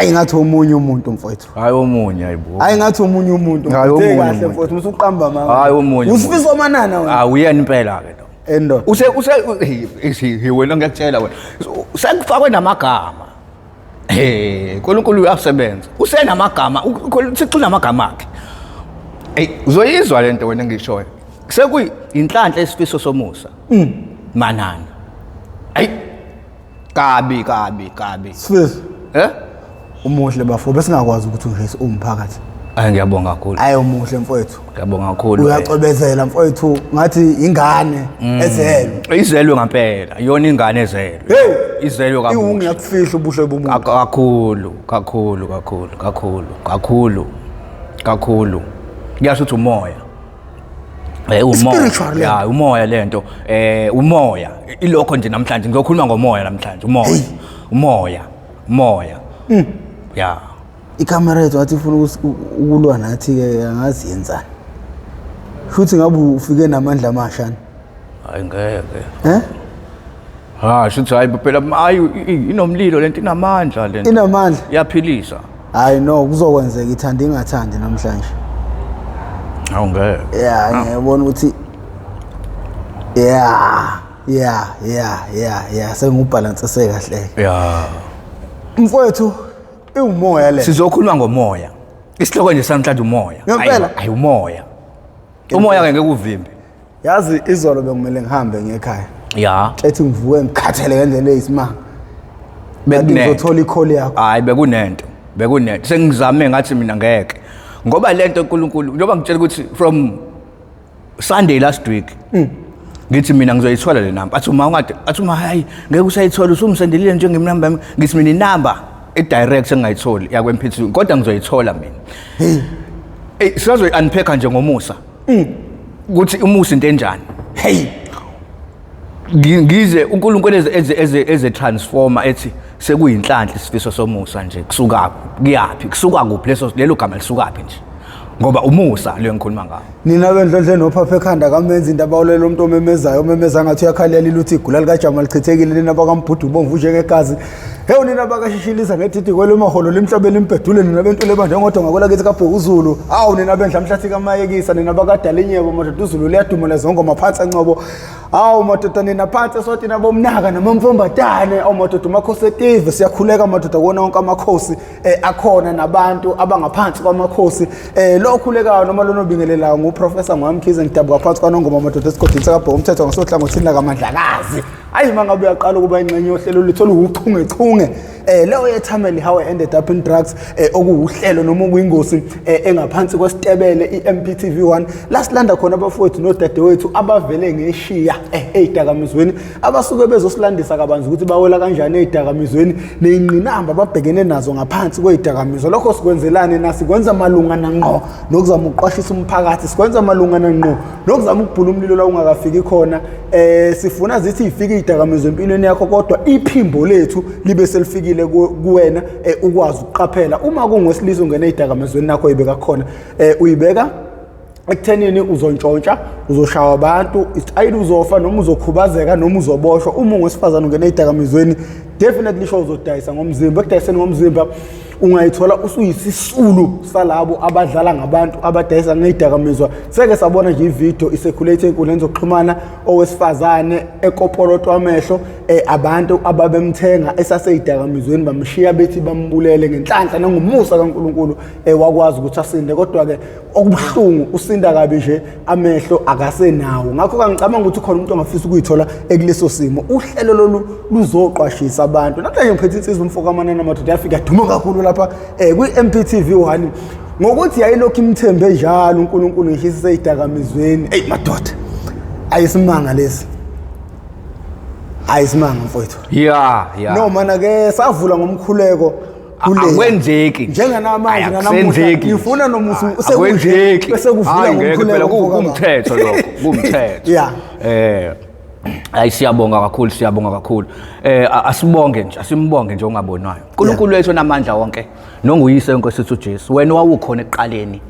Hayi, ngathi omunye umuntu, mfowethu. Hayi, omunye, hayibo. Hayi, ngathi omunye umuntu. Hayi, Uthe omunye kahle, umuntu. mfowethu, usuqamba mama. Hayi, omunye. Usifiso Manana wena. Ah, uyena impela ke lo. Endoda. Use use wena, ngiyakutshela wena. Sekufakwe namagama. Eh, uNkulunkulu uyasebenza. Usenamagama, uThixo unamagama akhe. Ey, uzoyizwa lento wena engishoyo. Sekuyi inhlanhla Isifiso Somusa. Manana. Ayi. Kabi kabi kabi. Sifiso. Eh? Umuhle, bafo, besingakwazi ukuthi nje umphakathi. Hayi, ngiyabonga kakhulu. Hayi, umuhle, mfowethu. Ngiyabonga kakhulu. Uyacwebezela, mfowethu, ngathi ingane ezelwe. Izelwe ngempela, iyona ingane ezelwe. Hey! Izelwe Iwungu kabusha. ngiyakufihla ubuhle bomuntu. Kakhulu, kakhulu, kakhulu, kakhulu, kakhulu, kakhulu. Kuyasho ukuthi umoya. Umoya. Spiritual lento. Ya, umoya lento. Umoya. Ilokho nje namhlanje ngizokhuluma ngomoya namhlanje, umoya. Umoya. Umoya. Ya. Ikhamera yethu ngathi ifuna ukulwa nathi ke, angazi yenzani. Futhi ngabe ufike namandla amasha. Hayi, ngeke. Eh? Ha, shuthi hayi phela, hayi, inomlilo lento, inamandla lento. Inamandla. Iyaphilisa. Hayi no, kuzokwenzeka ithanda ingathandi namhlanje. Hawu, ngeke. Yeah, ngiyabona ukuthi yeah, sengubalansise kahle. Ya. Mfowethu, iwumoya le. Sizokhuluma ngomoya. Isihloko nje sanamhlanje umoya. Ngempela? Hayi, umoya. Umoya ke ngeke uvimbe. Yazi, izolo bekumele ngihambe ngekhaya. Ethi ngivuke ngikhathele ngendlela eyisimanga. Kanti Bekunento. ngizothola i-call yakho. Hayi, bekunento. Bekunento. Sengizame ngathi mina ngeke. Ngoba lento uNkulunkulu njengoba ngitshela ukuthi from Sunday last week. Ngithi mina ngizoyithola le number. Athi uma ungade, athi uma, hayi, ngeke usayithola, usumsendelile njengemnamba yami. Ngithi mina inamba e-direct engayitholi yakwe-MPT, kodwa ngizoyithola mina. Hey. Ey, sizoyi unpack nje ngomusa. Ukuthi umusa into enjani. Hey. Ngize uNkulunkulu eze transformer ethi sekuyinhlanhla Isifiso Somusa nje, kusuka kuyaphi, kusuka kuphi leso, lelo gama lisukaphi nje, ngoba umusa leyo ngikhuluma ngawo. Nina bendlondle nophapha ekhanda kamenza into abawulela umuntu omemezayo, omemeza ngathi uyakhalela uthi igula likajama lichithekile. Nina bakambhudu ubomvu njengegazi, hewu, nina bakashishiliza ngedidi kwelomaholo limhlobe limbhedule, nina bentule banjengodonga kwelakithi kaBhekuzulu, awu, nina bendla mhlathi kamayekisa, nina bakadala inyebo, madoda, uZulu liyaduma lezongoma phansi encobo, awu madoda, nina phansi eswatini abomnaka namamfombatane, awu madoda, umakhosi etive, siyakhuleka madoda kuwona wonke amakhosi akhona nabantu abangaphansi kwamakhosi. Lo khulekayo noma lona obingelelayo nguProfessor Ngwamkhize, ngidabuka phansi kwaNongoma, madoda, esigodini sakaBheka umthetho, ngasohlangothini lakaMandlakazi. Hayi, uma ngabe uyaqala ukuba ingxenye yohlelo luthola uchungechunge leyo yethameli How I Ended Up in Drugs, okuwuhlelo noma okuyingosi engaphansi kwesitebele i-MPTV 1, la silanda khona abafowethu nodadewethu abavele ngeshiya ey'dakamizweni, abasuke bezosilandisa kabanzi ukuthi bawela kanjani ey'dakamizweni ney'ngqinamba ababhekene nazo ngaphansi kwey'dakamizwa. Lokho sikwenzelani na? Sikwenza malungana ngqo nokuzama ukuqwashisa umphakathi, sikwenza malungana ngqo nokuzama ukubhula umlilo la ungakafiki khona. Sifuna zithi ifike iy'dakamizwa empilweni yakho, kodwa iphimbo lethu libe selifikile kuwena, ukwazi ukuqaphela. Uma kungowesilisa ungena ey'dakamizweni nakho uyibeka khona, uyibeka ekuthenini uzontshontsha, uzoshawa abantu, either uzofa noma uzokhubazeka noma uzoboshwa. Uma ungowesifazane ungena ey'dakamizweni, definitely sure uzodayisa ngomzimba. Ekudayiseni ngomzimba ungayithola usuyisisulu salabo abadlala ngabantu abadayisa ngey'dakamizwa. Seke sabona nje ividiyo i-circulate ey'nkundleni zokuxhumana, owesifazane ekopolotwa amehlo, abantu ababemthenga esasey'dakamizweni bamshiya bethi bambulele. Ngenhlanhla nangomusa kaNkulunkulu wakwazi ukuthi asinde, kodwa-ke okubuhlungu usinda kabi nje, amehlo akasenawo. Ngakho kangicabanga ukuthi khona umuntu ongafisa ukuyithola ekuleso simo. Uhlelo lolu luzoqwashisa abantu. Namhlanje ngiphethe insizwa, umfo kaManana, madoda, yafika yaduma kakhulu lapha kwi-MPTV 1 ngokuthi yayilokhu imthembe njalo uNkulunkulu ngisho iseyidakamizweni. Eyi madoda, ayisimanga lesi, ayisimanga, mfowethu. Ya. No mana ke savula ngomkhuleko kule. Akwenzeki. Njenganamanje Ayi, nanamuhla akusenzeki. ngifuna nomusa Akwenzeki. bese kuvula Hayi, ngeke ngomkhuleko, phela, mfo kababa. kumthetho lokho, kumthetho. Hayi, siyabonga kakhulu, siyabonga kakhulu. Asibonge nje, asimbonge nje ongabonwayo. uNkulunkulu wethu onamandla wonke, nonguyise wenkosi ethu uJesu. Wena wawukhona ekuqaleni.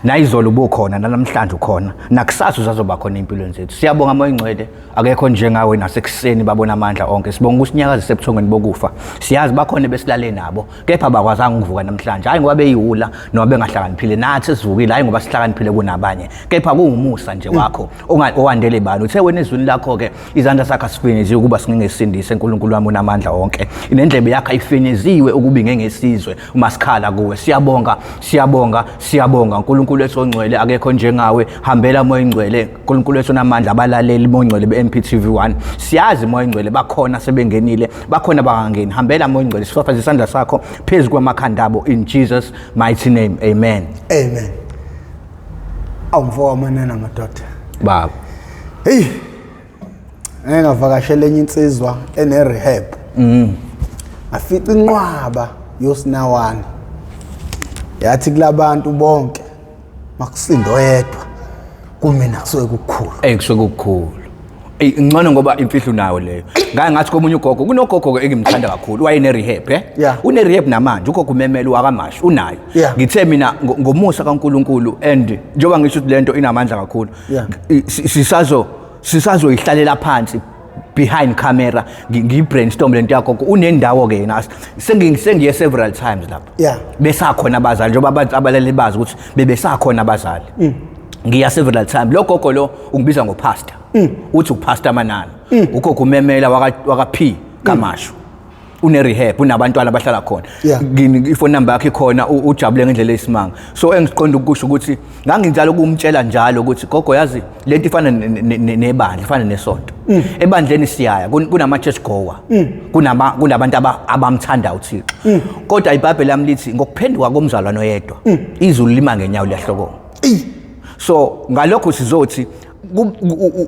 Nayizolo ubukhona, namhlanje ukhona, nakusasa usazoba khona empilweni zethu. Siyabonga Moya Ingcwele, akekho njengawe nasekuseni babona amandla onke. Sibonga ukusinyakazisa ebuthongweni bokufa. Siyazi bakhona besilale nabo, kepha bakwazanga ukuvuka namhlanje. Hayi ngoba beyiwula noma bengahlakaniphile, nathi sivukile hayi ngoba sihlakaniphile kunabanye, kepha kuwumusa nje wakho owandele bani. Uthe wena ezwini lakho ke izandla sakho asifinyeziwe ukuba singengesindise. uNkulunkulu wami unamandla onke, nendlebe yakho ayifinyeziwe ukuba ingengesizwe uma sikhala kuwe. Siyabonga, siyabonga, siyabonga uNkulunkulu wethu ongcwele, akekho njengawe. Hambela Moya Ingcwele, uNkulunkulu wethu onamandla, abalaleli Moya Ingcwele be-MPTV1. Siyazi Moya Ingcwele bakhona sebengenile, bakhona bangangeni. Hambela Moya Ingcwele, sifafaze isandla sakho phezu kwamakhanda abo, in Jesus mighty name, amen. Amen. Awumfo wamanana madoda. Baba. Hey. Ngeke ngavakashela enye insizwa ene rehab. Ngafica inqwaba yosinawane. Yathi kulabantu bonke makusindo oyedwa kumina kusuke kukhulu. Ey, kusuke kukhulu. Ey, ngcono ngoba imfihlo nayo leyo. Ngake ngathi komunye ugogo, kunogogo ke engimthanda kakhulu, wayene rehab eh. Une rehab namanje, ugogo umemela wakaMashu unayo. Ngithe mina ngomusa kaNkuluNkulu, and njengoba ngisho ukuthi lento inamandla kakhulu. Sisazo sisazoyihlalela phansi behind camera, ngiyi-brainstorm lento yakho. Unendawo ke yena, sengiye several times lapho. Besakhona abazali, njengoba abalaleli bazi ukuthi bebesakhona abazali. Ngiya several times. Lo gogo lo ungibiza ngopastor. Uthi upastor Manana. Ugogo umemela waka P kaMashu. Une rehab, unabantwana abahlala khona. Ifone number yakhe ikhona, ujabule ngendlela eyisimanga. So engiqonda ukusho ukuthi nganginjalo ukumtshela njalo ukuthi gogo, yazi lento ifana nebandla, ifana nesonto. Ebandleni siyaya, kunama church goer, kunabantu abamthanda uThixo. Kodwa iBhayibheli lami lithi ngokuphenduka komzalwane oyedwa izulu lima ngenyawo liyahlokoma. So ngalokho sizothi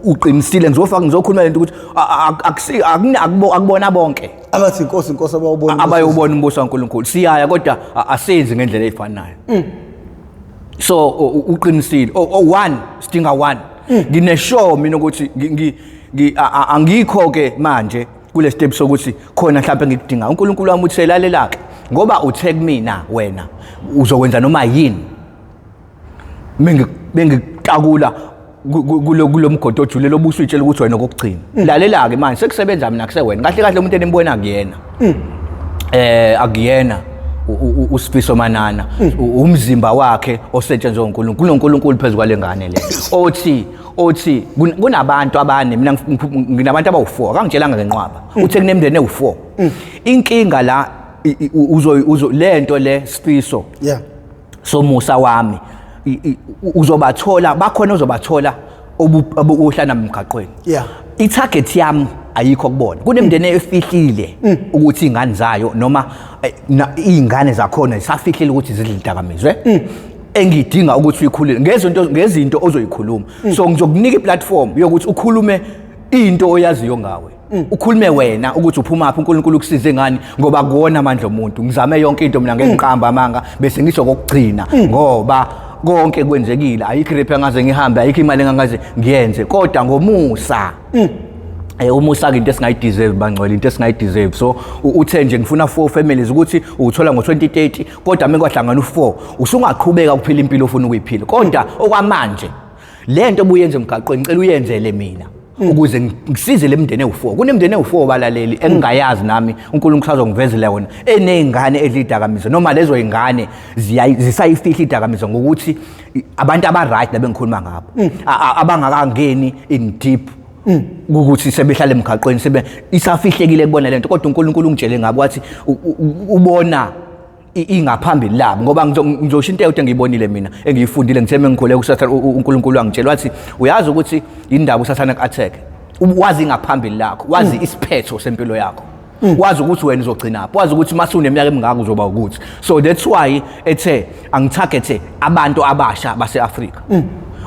uqinisile, ngizofaka ngizokhuluma lento ukuthi akubona bonke abathi inkosi inkosi abayobona abayobona umbuso kaNkuluNkulu. Siyaya kodwa asenzi ngendlela efanayo. So uqinisile. One sidinga one. Ngine sure mina ukuthi angikho ke manje kule step sokuthi khona mhlawumbe ngikudinga. uNkulunkulu wami uthe lalela ke, ngoba uthe kumina wena uzokwenza noma yini mengikutakula kulo mgodi ojule lobuso uyitshela ukuthi wena okugcina. Lalela ke manje sekusebenza mina kusewena. Kahle kahle umuntu enimbona akuyena. Akuyena uSifiso Manana, umzimba wakhe osetshenzwe uNkulunkulu. KunoNkulunkulu phezulu kwalengane le. Othi kunabantu abane, mina nginabantu abawu4, akangitshelanga ngenqwaba. Uthe kunemndeni ewu4. Inkinga la uzo lento le Sifiso. Somusa wami uzobathola, bakhona uzobathola obuhlana emgaqweni. I-target yami ayikho kubona. Kunemndeni efihlile ukuthi ingane zayo noma izingane zakhona zisafihlile ukuthi zidla idakamizwe. Engidinga ukuthi uyikhulule ngezinto ozoyikhuluma. So ngizokunika iplatform yokuthi ukhulume into oyaziyo ngawe. Ukhulume wena ukuthi uphuma phi, uNkulunkulu ukusize ngani, ngoba kuwona amandla omuntu. Ngizame yonke into mina, ngengiqamba amanga bese ngisho kokugcina, ngoba konke kwenzekile. Ayikho irep engaze ngihambe, ayikho imali engangaze ngiyenze, kodwa ngomusa. Umusa ke into esingayideserve bangcwele, into esingayideserve. So uthe nje ngifuna 4 families ukuthi uthola ngo2030, kodwa mekwahlangana u4 usungaqhubeka ukuphila impilo ofuna ukuyiphila. Kodwa okwamanje lento obuyenze emgaqweni ngicela uyenzele mina ukuze ngisize le mndeni ewu4. Kunemndeni ewu4 balaleli engingayazi nami, uNkulunkulu usazongivezela yona, enezingane edla idakamizwa noma lezo izingane zisayifihla idakamizwa ngokuthi abantu aba right labengikhuluma ngabo abangakangeni in deep ukuthi sebehlala emgaqweni, sebe isafihlekile kubona lento. Kodwa uNkulunkulu ungitshele ngabo wathi ubona ingaphambili labo, ngoba ngizosho into eyodwa engiyibonile mina engiyifundile. Ngithe mengikhule kuSathane, uNkulunkulu wangitshela wathi uyazi ukuthi indaba uSathane ku-attack, wazi ingaphambili lakho, wazi isiphetho sempilo yakho, wazi ukuthi wena uzogcinaphi, wazi ukuthi mase uneminyaka emingaka uzoba ukuthi. So that's why ethe angitargethe abantu abasha base-Afrika,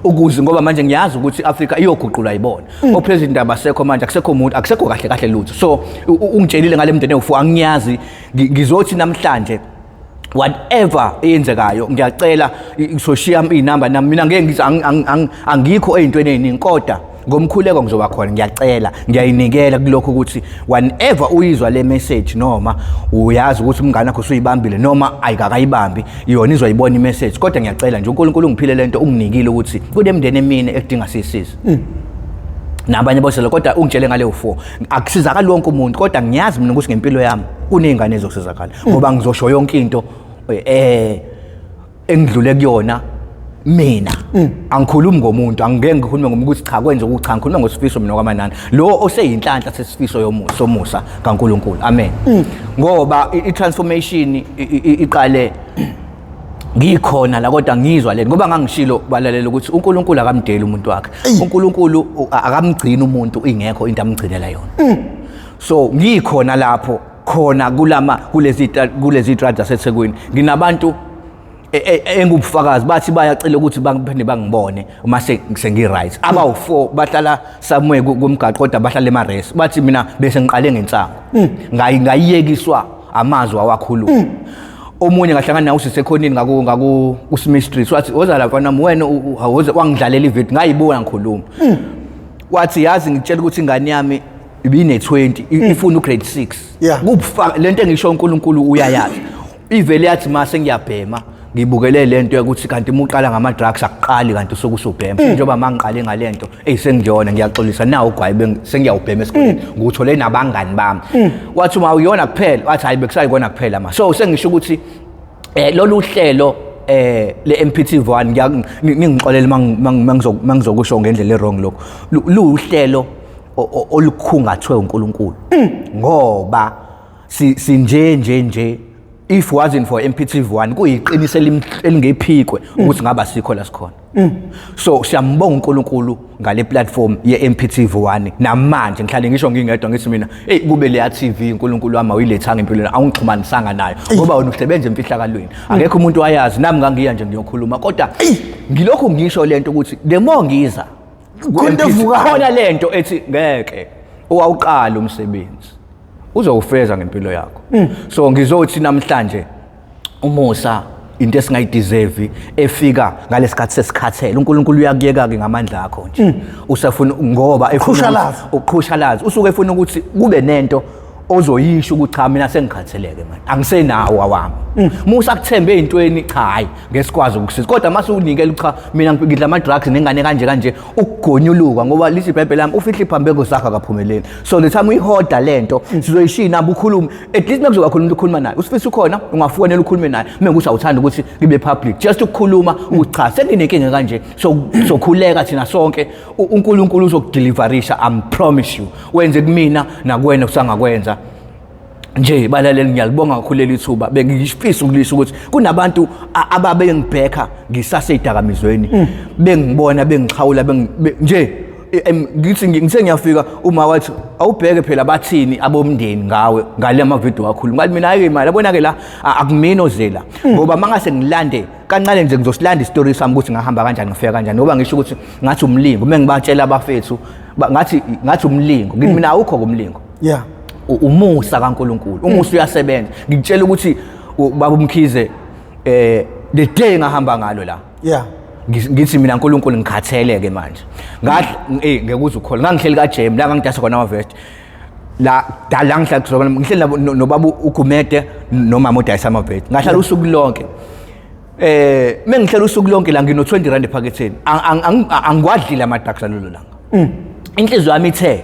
ukuze ngoba manje ngiyazi ukuthi i-Afrika iyoguqulwa yibona. Opresident abasekho manje, akusekho umuntu, akusekho kahle kahle lutho. So ungitshelile ngale mndeni ewu4, angiyazi. Ngizothi namhlanje whatever eyenzekayo ngiyacela, ngizoshiya inamba nami. Mina ngeke ngithi angikho ey'ntweni ey'ningi, kodwa Ngomkhuleko ngizoba khona, ngiyacela, ngiyayinikela kulokho ukuthi whenever uyizwa le message, noma uyazi ukuthi umngane wakho usuyibambile noma ayikakayibambi, yona izoyibona i-message. Kodwa ngiyacela nje, uNkulunkulu ungiphile lento, unginikile ukuthi kunemndeni emine ekudinga siyisize. Nabanye bosela, kodwa ungitshele ngaleyo 4 akusizakali wonke umuntu, kodwa ngiyazi mina ukuthi ngempilo yami kuney'ngane ezosizakala, ngoba ngizosho yonke into engidlule kuyona mina. Angikhulumi ngomuntu, angeke ngikhulume ngomuntu ukuthi cha kwenze ukuthi cha, ngikhuluma ngosifiso mina kwamanani lo oseyinhlanhla sesifiso yomusa, somusa kaNkuluNkulu, amen. Ngoba i-transformation iqale ngikhona la, kodwa ngizwa le ngoba ngangishilo balalela ukuthi uNkulunkulu akamdeli umuntu wakhe, uNkulunkulu akamgcini umuntu ingekho into amgcinela yona. So ngikhona lapho khona kulama kulezi trad zaseThekwini, nginabantu engubufakazi bathi bayacela ukuthi bangiphinde bangibone uma sengi-right. Abawu-4 bahlala somewhere kumgaqo, kodwa bahlala ema-res. Bathi mina bese ngiqale ngensangu, ngayiyekiswa amazwi awakhuluma. Omunye ngahlangana naye usisekhonini ngaku uSmith Street, wathi woza la mfana wami wena, wangidlalela ividiyo, ngayibona ngikhuluma. Wathi yazi ngitshela ukuthi ingane yami ibine-20, ifuna ugrade 6. Kubufaka lento engisho, uNkulunkulu uyayazi. Ivele yathi mase ngiyabhema, ngibukele lento yokuthi kanti uma uqala ngama-drugs akuqali kanti usuke usubhema. Njengoba ma ngiqale ngalento eyi sengiyona, ngiyaxolisa nawo ugwayi, sengiyawubhema esikoleni, ngiwuthole nabangani bami. Wathi uma uyona kuphela, wathi hayi bekusayikona kuphela ma. So sengisho ukuthi lolu hlelo le MPTV1, ningixolele mangizokusho ngendlela e-wrong, lokho luhlelo olukhungathwe uNkulunkulu, ngoba sinje nje nje if wasn't for MPTV1, kuyiqiniso elingephikwe ukuthi ngaba sikho la sikhona. So siyambonga uNkulunkulu ngale platform ye MPTV1. Namanje ngihlale ngisho ngingedwa, ngithi mina hey, kube leya TV uNkulunkulu wami awuyilethanga empilweni, awungixhumanisanga nayo, ngoba wena usebenza emfihlakalweni, akekho umuntu wayazi. Nami ngangiya nje ngiyokhuluma, kodwa ngilokhu ngisho lento ukuthi the more ngiza Khona into evukayo. Khona lento ethi ngeke owawuqala umsebenzi uzowufeza ngempilo yakho. So ngizothi namhlanje umusa into esingayideserve efika ngalesikhathi sesikhathele. uNkulunkulu uyakuyeka ke ngamandla akho nje, usafuna ngoba efuna Qhushalaza. Uqhushalaza, usuke efuna ukuthi kube nento ozoyisho ukuthi cha, mina sengikhatheleke manje, angisenawo awami. Musa kuthembe ey'ntweni, cha hayi ngesikwazi ukukusiza, kodwa mase unikela, cha mina ngidla ama-drugs nengane kanje kanje, ukugonyuluka, ngoba lithi iBhayibheli lami ufihle iphambeko zakho akaphumeleli. So the time uyihoda lento, sizoyishiya inamba, ukhulume, at least mekuzoba khona umuntu ukhuluma naye. Usifisa ukhona, ungafonela ukhulume naye uma ukuthi awuthanda ukuthi ngibe public, just ukukhuluma ukuthi cha, senginenkinga kanje. So sokhuleka thina sonke, uNkulunkulu uzokudeliverisha, I'm promise you. Wenze kumina nakuwena kusangakwenza nje. Balaleli, ngiyalibonga kakhulu leli thuba. Bengifisa ukulisho ukuthi kunabantu ababengibhekha ngisaseyidakamizweni, bengibona bengixhawula, nje ngithi ngithe ngiyafika, uma wathi awubheke phela bathini abomndeni ngawe ngale amavidiyo akhuluma, ngathi mina ayike imali yabona ke la, akumina ozela, ngoba mangase ngilande kancane nje ngizosilanda isitori sami ukuthi ngahamba kanjani, ngifika kanjani, ngoba ngisho ukuthi ngathi umlingo uma ngibatshela abafethu, ngathi umlingo, ngithi mina awukho kumlingo. Umusa kaNkuluNkulu, umusa uyasebenza. Ngikutshela ukuthi baba uMkhize, the day ngahamba ngalo la, ngithi mina uNkulunkulu ngikhathele ke manje, ngadla ngekuze ukhola, ngangihleli kaJam la ngangidasa khona amavest la dala, ngihlala kuzona, ngihleli nobaba uGumede nomama odayisa amavest. Ngahlala usuku lonke, mengihlala usuku lonke la, ngino 20 rand ephaketheni. Angikwadlile ama-drugs alolo langa. Inhliziyo yami ithe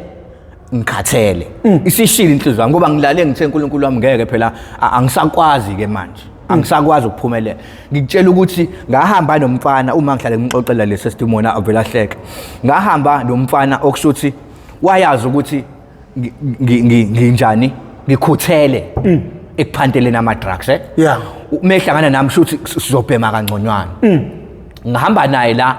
ngikhathele, isishile inhliziyo yami, ngoba ngilale ngithe uNkulunkulu wami ngeke phela, angisakwazi ke manje, angisakwazi ukuphumelela. Ngikutshela ukuthi ngahamba nomfana, uma ngihlale ngimxoxela le testimony avela hleke. Ngahamba nomfana okusho ukuthi wayazi ukuthi nginjani, ngikhuthele ekuphanteleni ama-drugs. Uma ehlangana nami shuthi sizobhema kangconywana. Ngihamba naye la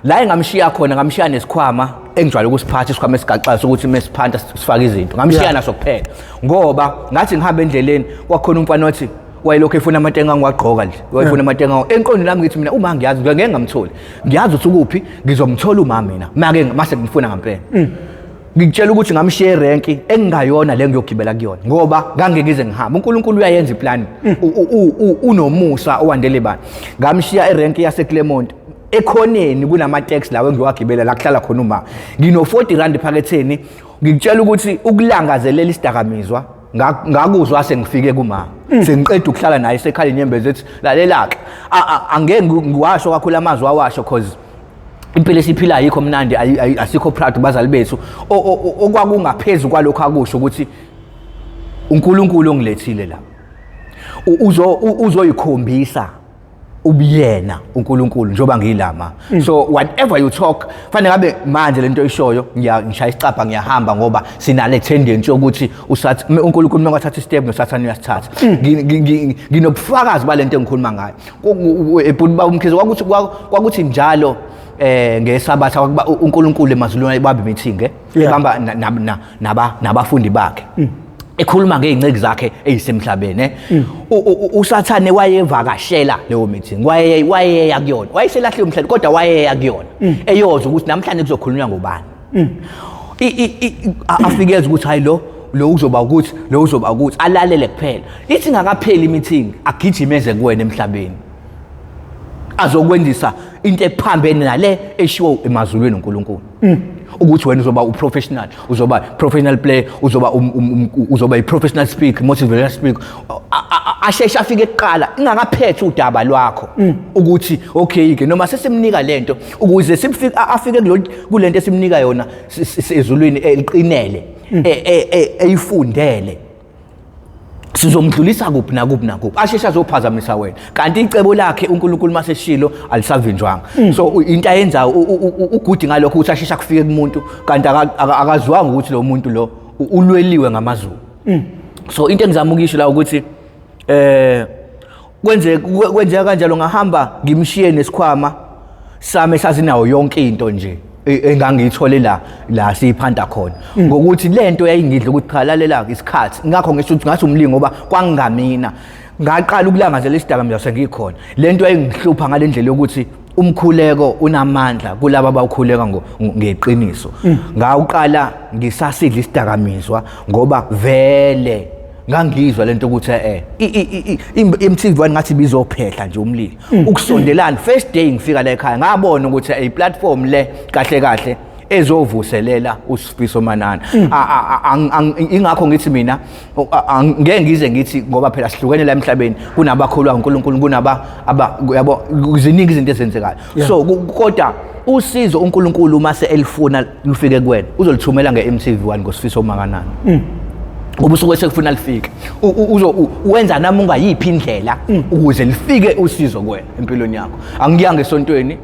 la engamshiya khona, ngamshiya nesikhwama engijwayele ukusiphatha, isikhwama esigaxayo sokuthi mesiphanta sifake izinto, ngamshiya naso kuphela, ngoba ngathi ngihamba endleleni kwakhona umfana othi wayelokhu efuna amatenga angiwagqoka nje, wayefuna amatenga. Enqondweni lami ngithi mina uma ngiyazi ngeke ngamtholi, ngiyazi ukuthi ukuphi, ngizomthola uma mina make mase ngifuna ngampela. Ngikutshela ukuthi ngamshiya erenki engingayona le ngiyogibela kuyona, ngoba ngangeke ngize ngihambe. uNkulunkulu uyayenza iplani, unomusa owandele bani. Ngamshiya erenki yaseClermont. Ekhoneni kunama-taxi lawo engiwagibela la kuhlala khona uma ngino 40 rand ephaketheni. Ngikutshela ukuthi ukulangazelela isidakamizwa ngakuzwa sengifike kuma sengiqeda ukuhlala naye sekhala inyembezi ethi lalela-ke, angeke ngiwasho kakhulu amazwi awasho, cause impilo esiphilayo ayikho mnandi, asikho proud kubazali bethu. Okwakungaphezu kwalokho akusho ukuthi uNkulunkulu ongilethile la uzoyikhombisa ubuyena uNkulunkulu njengoba ngilama. So whatever you talk, fanele ngabe manje lento oyishoyo ngishaya isicabha, ngiyahamba, ngoba sinale tendency yokuthi usathi uNkulunkulu uma ngathatha istep noSathane uyasithatha. Nginobufakazi balento engikhuluma ngayo. Ebhuti uMkhize, kwakuthi njalo ngesabatha kwakuba uNkulunkulu emazulwini ebamba meeting ebamba nabafundi bakhe, ekhuluma ngey'nceki zakhe eyisemhlabeni. USathane wayevakashela leyo meeting, wayeya kuyona, wayeselahle umhlaba kodwa wayeya kuyona eyozwa ukuthi namhlanje kuzokhulunywa ngobani. Afikeze ukuthi hayi, lo lo uzoba ukuthi, lo uzoba ukuthi, alalele kuphela. Ithi ingakapheli imeeting agijime eze kuwena emhlabeni azokwenzisa into ephambene nale eshiwo emazulwini uNkulunkulu, ukuthi wena uzoba uprofessional, uzoba professional player, uzoba uzoba i-professional speaker, motivational speaker. Asheshe afike kuqala ingakaphethe udaba lwakho ukuthi okay ke, noma sesimnika lento ukuze simfike afike kulento esimnika yona ezulwini eliqinele eyifundele, sizomdlulisa kuphi nakuphi nakuphi, asheshe azophazamisa wena, kanti icebo lakhe uNkulunkulu maseshilo alisavinjwanga. So into ayenzayo ugudi ngalokho ukuthi asheshe akufike kumuntu, kanti akaziwanga ukuthi lo muntu lo ulweliwe ngamazulu. So into engizama ukuyisho la ukuthi kwenzeka kanjalo, ngahamba ngimshiye nesikhwama sami esazinawo yonke into nje engangiyithole la siyiphanta khona, ngokuthi lento yayingidla ukuthi cha, lalela, isikhathi. Ngakho ngisho ukuthi ngathi umlingo, ngoba kwangingamina ngaqala ukulangazela isidakamizwa sengikhona. Lento yayingihlupha ngale ndlela yokuthi umkhuleko unamandla kulaba abawukhuleka ngeqiniso. Ngawuqala ngisasidla isidakamizwa, ngoba vele ngangizwa lento ukuthi i-MTV1 ngathi bizophehla nje umlilo ukusondelana. First day ngifika la ekhaya ngabona ukuthi i platform le kahle kahle ezovuselela uSifiso Manana. Ingakho ngithi mina ngeke ngize ngithi, ngoba phela sihlukene la emhlabeni, kunabakholwa uNkulunkulu, kunaba aba yabo, ziningi izinto ezenzekayo. So kodwa usizo uNkulunkulu uma se elifuna lufike kuwena uzolithumela nge-MTV1 ngoSifiso Makanana, ngoba usuke sekufuna lifike. Uzo wenza nami ungayiphi indlela ukuze lifike usizo kuwena empilweni yakho. Angiyanga esontweni,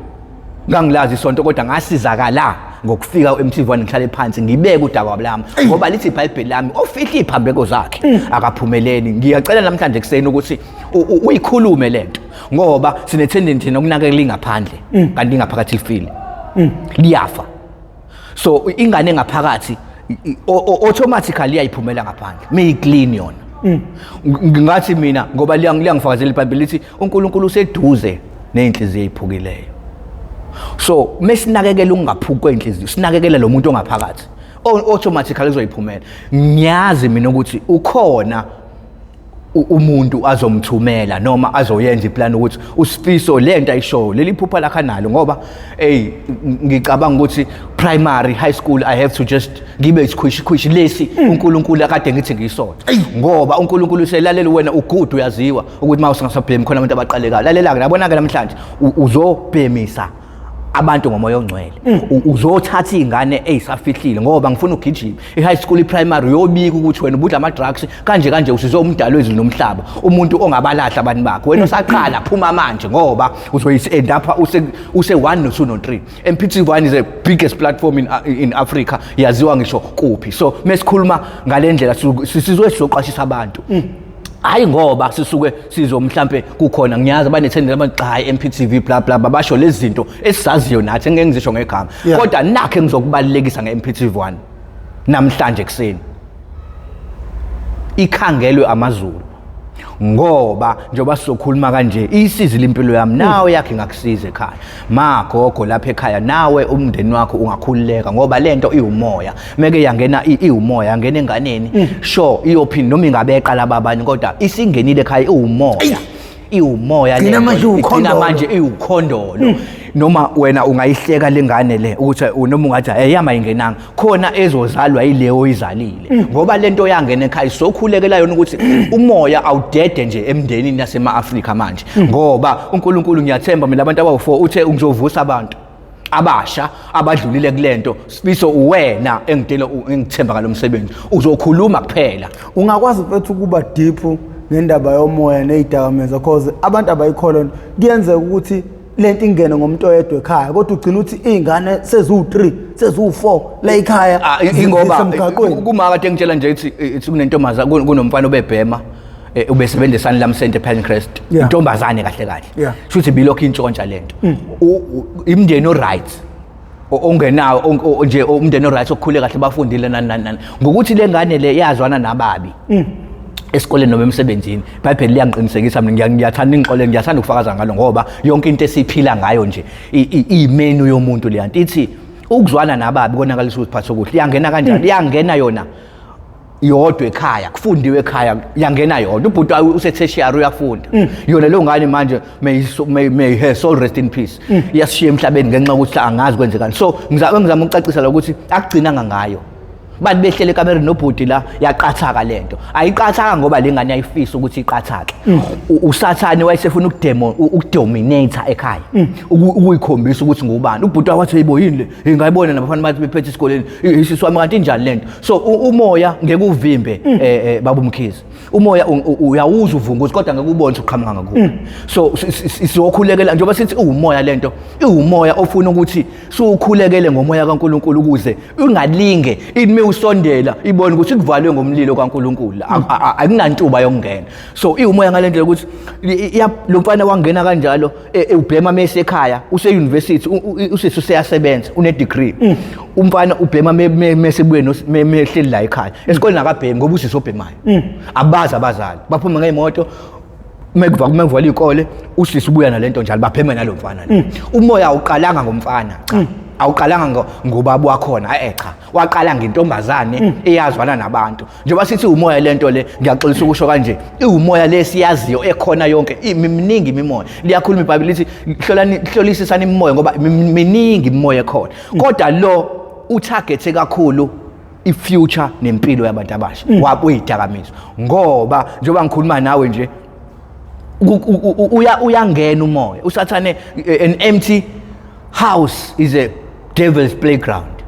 ngangilazi isonto, kodwa ngasizakala ngokufika u-MTV1, ngihlale phansi ngibeke udaba lami, ngoba lithi iBhayibheli lami ofihla iziphambeko zakhe akaphumeleli. Ngiyacela namhlanje ekuseni ukuthi uyikhulume lento, ngoba sine tendency thina ukunakekela ingaphandle kanti ingaphakathi lifile, liyafa. So ingane engaphakathi automatically iyayiphumela ngaphandle meyi-clean yona. Ngingathi mina ngoba liyangifakazela iBhayibheli, lithi uNkulunkulu useduze ney'nhliziyo ey'phukileyo. So mesinakekela ukungaphuki kwey'nhliziyo, sinakekela lo muntu ongaphakathi, automatically uzoyiphumela. Ngiyazi mina ukuthi ukhona umuntu azomthumela noma azoyenza iplan ukuthi uSifiso lento ayishoyo leli phupha lakhe analo, ngoba hey, ngicabanga ukuthi primary, high school, I have to just ngibe isikhwishi khwishi lesi uNkulunkulu akade ngithi ngiyisona, ngoba uNkulunkulu uselalela wena ugood, uyaziwa ukuthi uma usingasabhemi khona abantu abaqalekayo. Lalela-ke, yabona-ke namhlanje uzobhemisa abantu ngomoya ongcwele. Uzothatha iy'ngane ey'safihlile, ngoba ngifuna ugijime i-high school, i-primary, uyobika ukuthi wena ubudla ama-drugs kanje kanje, usize umdali wezulu nomhlaba, umuntu ongabalahla abantu bakhe. Wena osaqala, phuma manje, ngoba uzoyisi-end up use 1 no 2 no 3. MPT1 is the biggest platform in Africa, yaziwa ngisho kuphi. So mesikhuluma ngale ndlela sizoke sizoqwashisa abantu, hayi ngoba sisuke sizo mhlambe kukhona, ngiyazi abanethendela abantu, cha, hayi, MPTV bla bla bla, basho lezi zinto esizaziyo nathi, engeke ngizisho ngegama. Kodwa nakhe ngizokubalulekisa nge-MPTV1 namhlanje kuseni, ikhangelwe amazulu, ngoba njengoba sizokhuluma kanje isizile impilo yami, nawe yakhe ingakusiza ekhaya, magogo lapha ekhaya, nawe umndeni wakho ungakhululeka, ngoba lento iwumoya. Meke yangena iwumoya, yangena enganeni, sure iyophinda noma ingabeqa laba abanye, kodwa isingenile ekhaya iwumoya, iwumoya. Gcina lento. Manje Igcina iwukhondolo. Manje iwukhondolo. Noma wena ungayihleka lengane le ukuthi noma ungathi eyama ingenanga khona, ezozalwa yileyo oyizalile, ngoba lento yangena ekhaya, sokhulekela yona ukuthi umoya awudede nje emndenini yasema-Afrika manje, ngoba uNkulunkulu, ngiyathemba mina, abantu abawu-4 uthe ngizovusa abantu abasha abadlulile kulento. Sifiso, uwena engidela, engithemba ngalo msebenzi, uzokhuluma kuphela. Ungakwazi, mfethu, ukuba deep ngendaba yomoya nezidakamizwa, cause abantu abayikholwa. Kuyenzeka ukuthi lento ingene ngomuntu oyedwa ekhaya, kodwa ugcina uthi iy'ngane seziwu-3, seziwu-4 la ekhaya. Ah, ingoba zisemgaqweni. Kuma kade ngitshela nje, ithi kunentombazana, kunomfana obebhema, ubesebenza eSanlam Center Pinecrest. Intombazane kahle kahle. Shuthi bilokhu intshontsha lento. Imndeni o-right, ongenawo nje, umndeni o-right, okukhule kahle, bafundile, nani nani nani, ngokuthi le ngane le yazwana nababi esikoleni noma emsebenzini. IBhayibheli liyangiqinisekisa mina, ngiyathanda ingixolele, ngiyathanda ukufakaza ngalo, ngoba yonke into esiyiphila ngayo nje iyimenu yomuntu. Leya nto ithi ukuzwana nababi konakalisa ukuziphatha okuhle. Iyangena kanjani? Iyangena yona yodwa ekhaya, kufundiwe ekhaya, yangena yodwa. Ubhuti use-tertiary, uyafunda. Yona leyo ngane manje, may her soul rest in peace, iyasishiya emhlabeni ngenxa yokuthi angazi kwenzekani. So ngizama ukucacisa la ukuthi akugcinanga ngayo. Bathi behlele ekamereni nobhuti la, yaqathaka lento. Ayiqathaka ngoba le ngane yayifisa ukuthi iqathake. Usathane wayesefuna ukudominate ekhaya, ukuyikhombisa ukuthi ngubani. Ubhuti wathi, "Hey bo, yini le ngayibona nabafana bathi bephethe esikoleni, isisi wami, kanti injani lento?" So umoya ngeke uvimbe, baba uMkhize. Umoya uyawuza uvunguza, kodwa ngeke ubone ukuthi uqhamuka ngakuphi. So sizokhulekela, njengoba sithi uwumoya, lento iwumoya ofuna ukuthi siwukhulekele ngomoya kaNkuluNkulu, ukuze ungalinge ime usondela, ibone ukuthi kuvalwe ngomlilo kaNkuluNkulu, akunantuba yokungena. So iwumoya ngale ndlela ukuthi lo mfana wangena kanjalo, ubhema mese ekhaya, use-university, usisi useyasebenza, une-degree. Umfana ubhema mese buye mehleli la ekhaya. Esikoleni akabhemi ngoba usisi obhemayo. Abazi abazali, baphuma ngey'moto, mekuvalwa iy'kole, usisi ubuya nalento njalo, bapheme nalo mfana lo. Umoya awuqalanga ngomfana, cha, awuqalanga ngobaba wakhona, cha, waqala ngentombazane eyazwana nabantu. Njengoba sithi umoya lento le, ngiyaxolisa ukusho kanje, iwumoya lesiyaziyo ekhona yonke. Miningi imimoya, liyakhuluma iBhayibheli, lithi hlolani, hlolisisani imimoya, ngoba miningi imimoya ekhona, kodwa lo utargethe kakhulu i-future nempilo yabantu abasha wakuyidakamizwa. Ngoba njengoba ngikhuluma nawe nje, uyangena umoya usathane. An empty house is a devil's playground.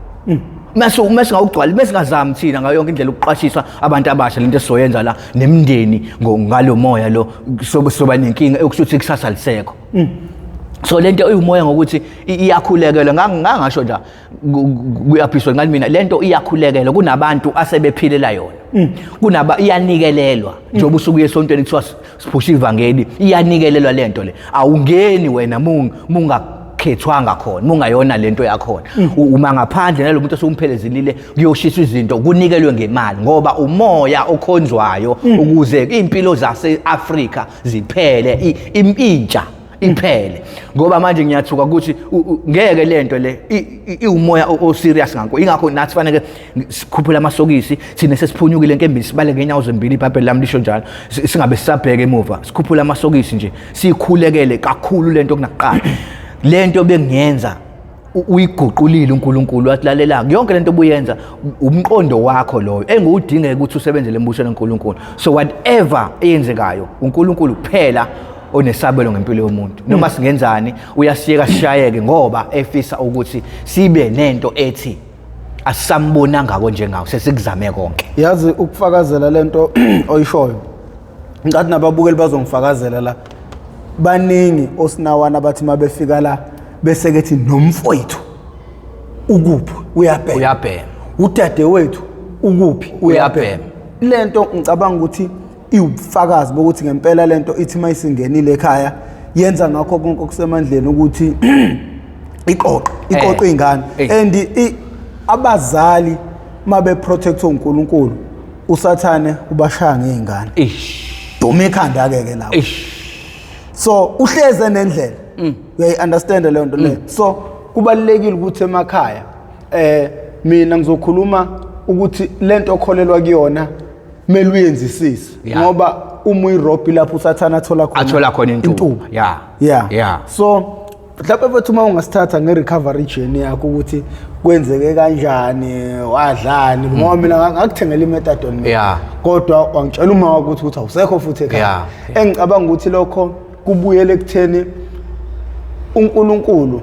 Mase ngawugcwala, bese ngazami thina ngayo yonke indlela ukuqwashisa abantu abasha lento esizoyenza la nemindeni ngalo moya lo, soba nenkinga ekushuthi kusasa lisekho. So lento iwumoya ngokuthi iyakhulekela. Ngangasho nje kuyaphiswa ngani mina, lento iyakhulekela. Kunabantu asebephilela yona, kunaba iyanikelelwa. Njengoba usuku esontweni kuthiwa siphusha ivangeli, iyanikelelwa lento le. Awungeni wena mungakhethwanga khona, mungayona lento yakhona. Uma ngaphandle nalo muntu osumphelezilile, kuyoshiswa izinto, kunikelwe ngemali, ngoba umoya okhonzwayo ukuze impilo zase-Afrika ziphele, intsha iphele. Ngoba manje ngiyathuka ukuthi ngeke lento le iwumoya o-serious ngakho. Ingakho nathi fanele sikhuphule amasokisi thina sesiphunyukile enkembeni, sibale ngenyawo zombili, iBhayibheli lami lisho njalo. Singabe sisabheka emuva, sikhuphule amasokisi nje, siyikhulekele kakhulu lento kunakuqala. Lento bengiyenza uyiguqulile uNkulunkulu, wathi lalela, yonke lento obuyenza umqondo wakho loyo enguwudingeka ukuthi usebenzele embusweni kaNkulunkulu. So whatever eyenzekayo, uNkulunkulu kuphela onesabelo ngempilo yomuntu. Noma singenzani, uyasiyeka sishayeke, ngoba efisa ukuthi sibe nento ethi asisambonanga njengawo, sesikuzame konke. Yazi, ukufakazela lento oyishoyo, ngicathi nababukeli bazongifakazela la, baningi osinawana abathi uma befika la bese kethi nomfowethu ukuphi, uyabhema. Uyabhema. Udadewethu ukuphi, uyabhema. Lento ngicabanga ukuthi iwubufakazi bokuthi ngempela lento ithi mayisingenile ekhaya, yenza ngakho konke okusemandleni ukuthi iqoqe iqoqe ingane. And abazali mabe protect uNkulunkulu, usathane ubashaya ngezingane. Ish. Duma ikhanda ke ke lapho. Ish. So uhleze nendlela, uyayi understand leyo nto leyo. So kubalulekile ukuthi emakhaya, mina ngizokhuluma ukuthi lento okholelwa kuyona kumele uyenzisise, ngoba uma uyirobhi lapho usathana athola khona athola khona intuba. Yeah. So Mhlawumbe mfethu uma ungasithatha nge-recovery journey yakho ukuthi kwenzeke kanjani, wadlani, ngoba mina ngakuthengela i-methadone mina. Kodwa wangitshela uma wakho ukuthi awusekho futhi ekhaya. Engicabanga ukuthi lokho kubuyele ekutheni uNkulunkulu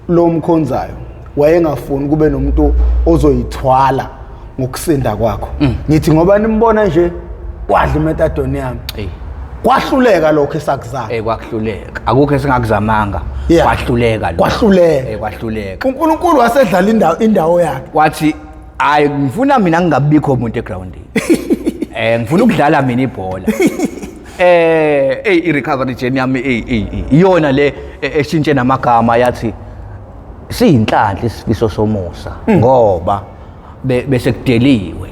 lo mkhonzayo wayengafuni kube nomuntu ozoyithwala ngokusinda kwakho. Ngithi ngoba nimbona nje wadla i-methadone yami. Kwahluleka lokho esakuzama. Kwahluleka. Akukho esingakuzamanga. Kwahluleka lokho. Kwahluleka. Kwahluleka. uNkulunkulu wasedlala indawo yakhe. Wathi hayi ngifuna mina ngingabikho umuntu egroundini. Ngifuna ukudlala mina ibhola. Hey i-recovery journey yami iyona le eshintshe namagama yathi siyinhlanhla isifiso somusa ngoba bese kudeliwe.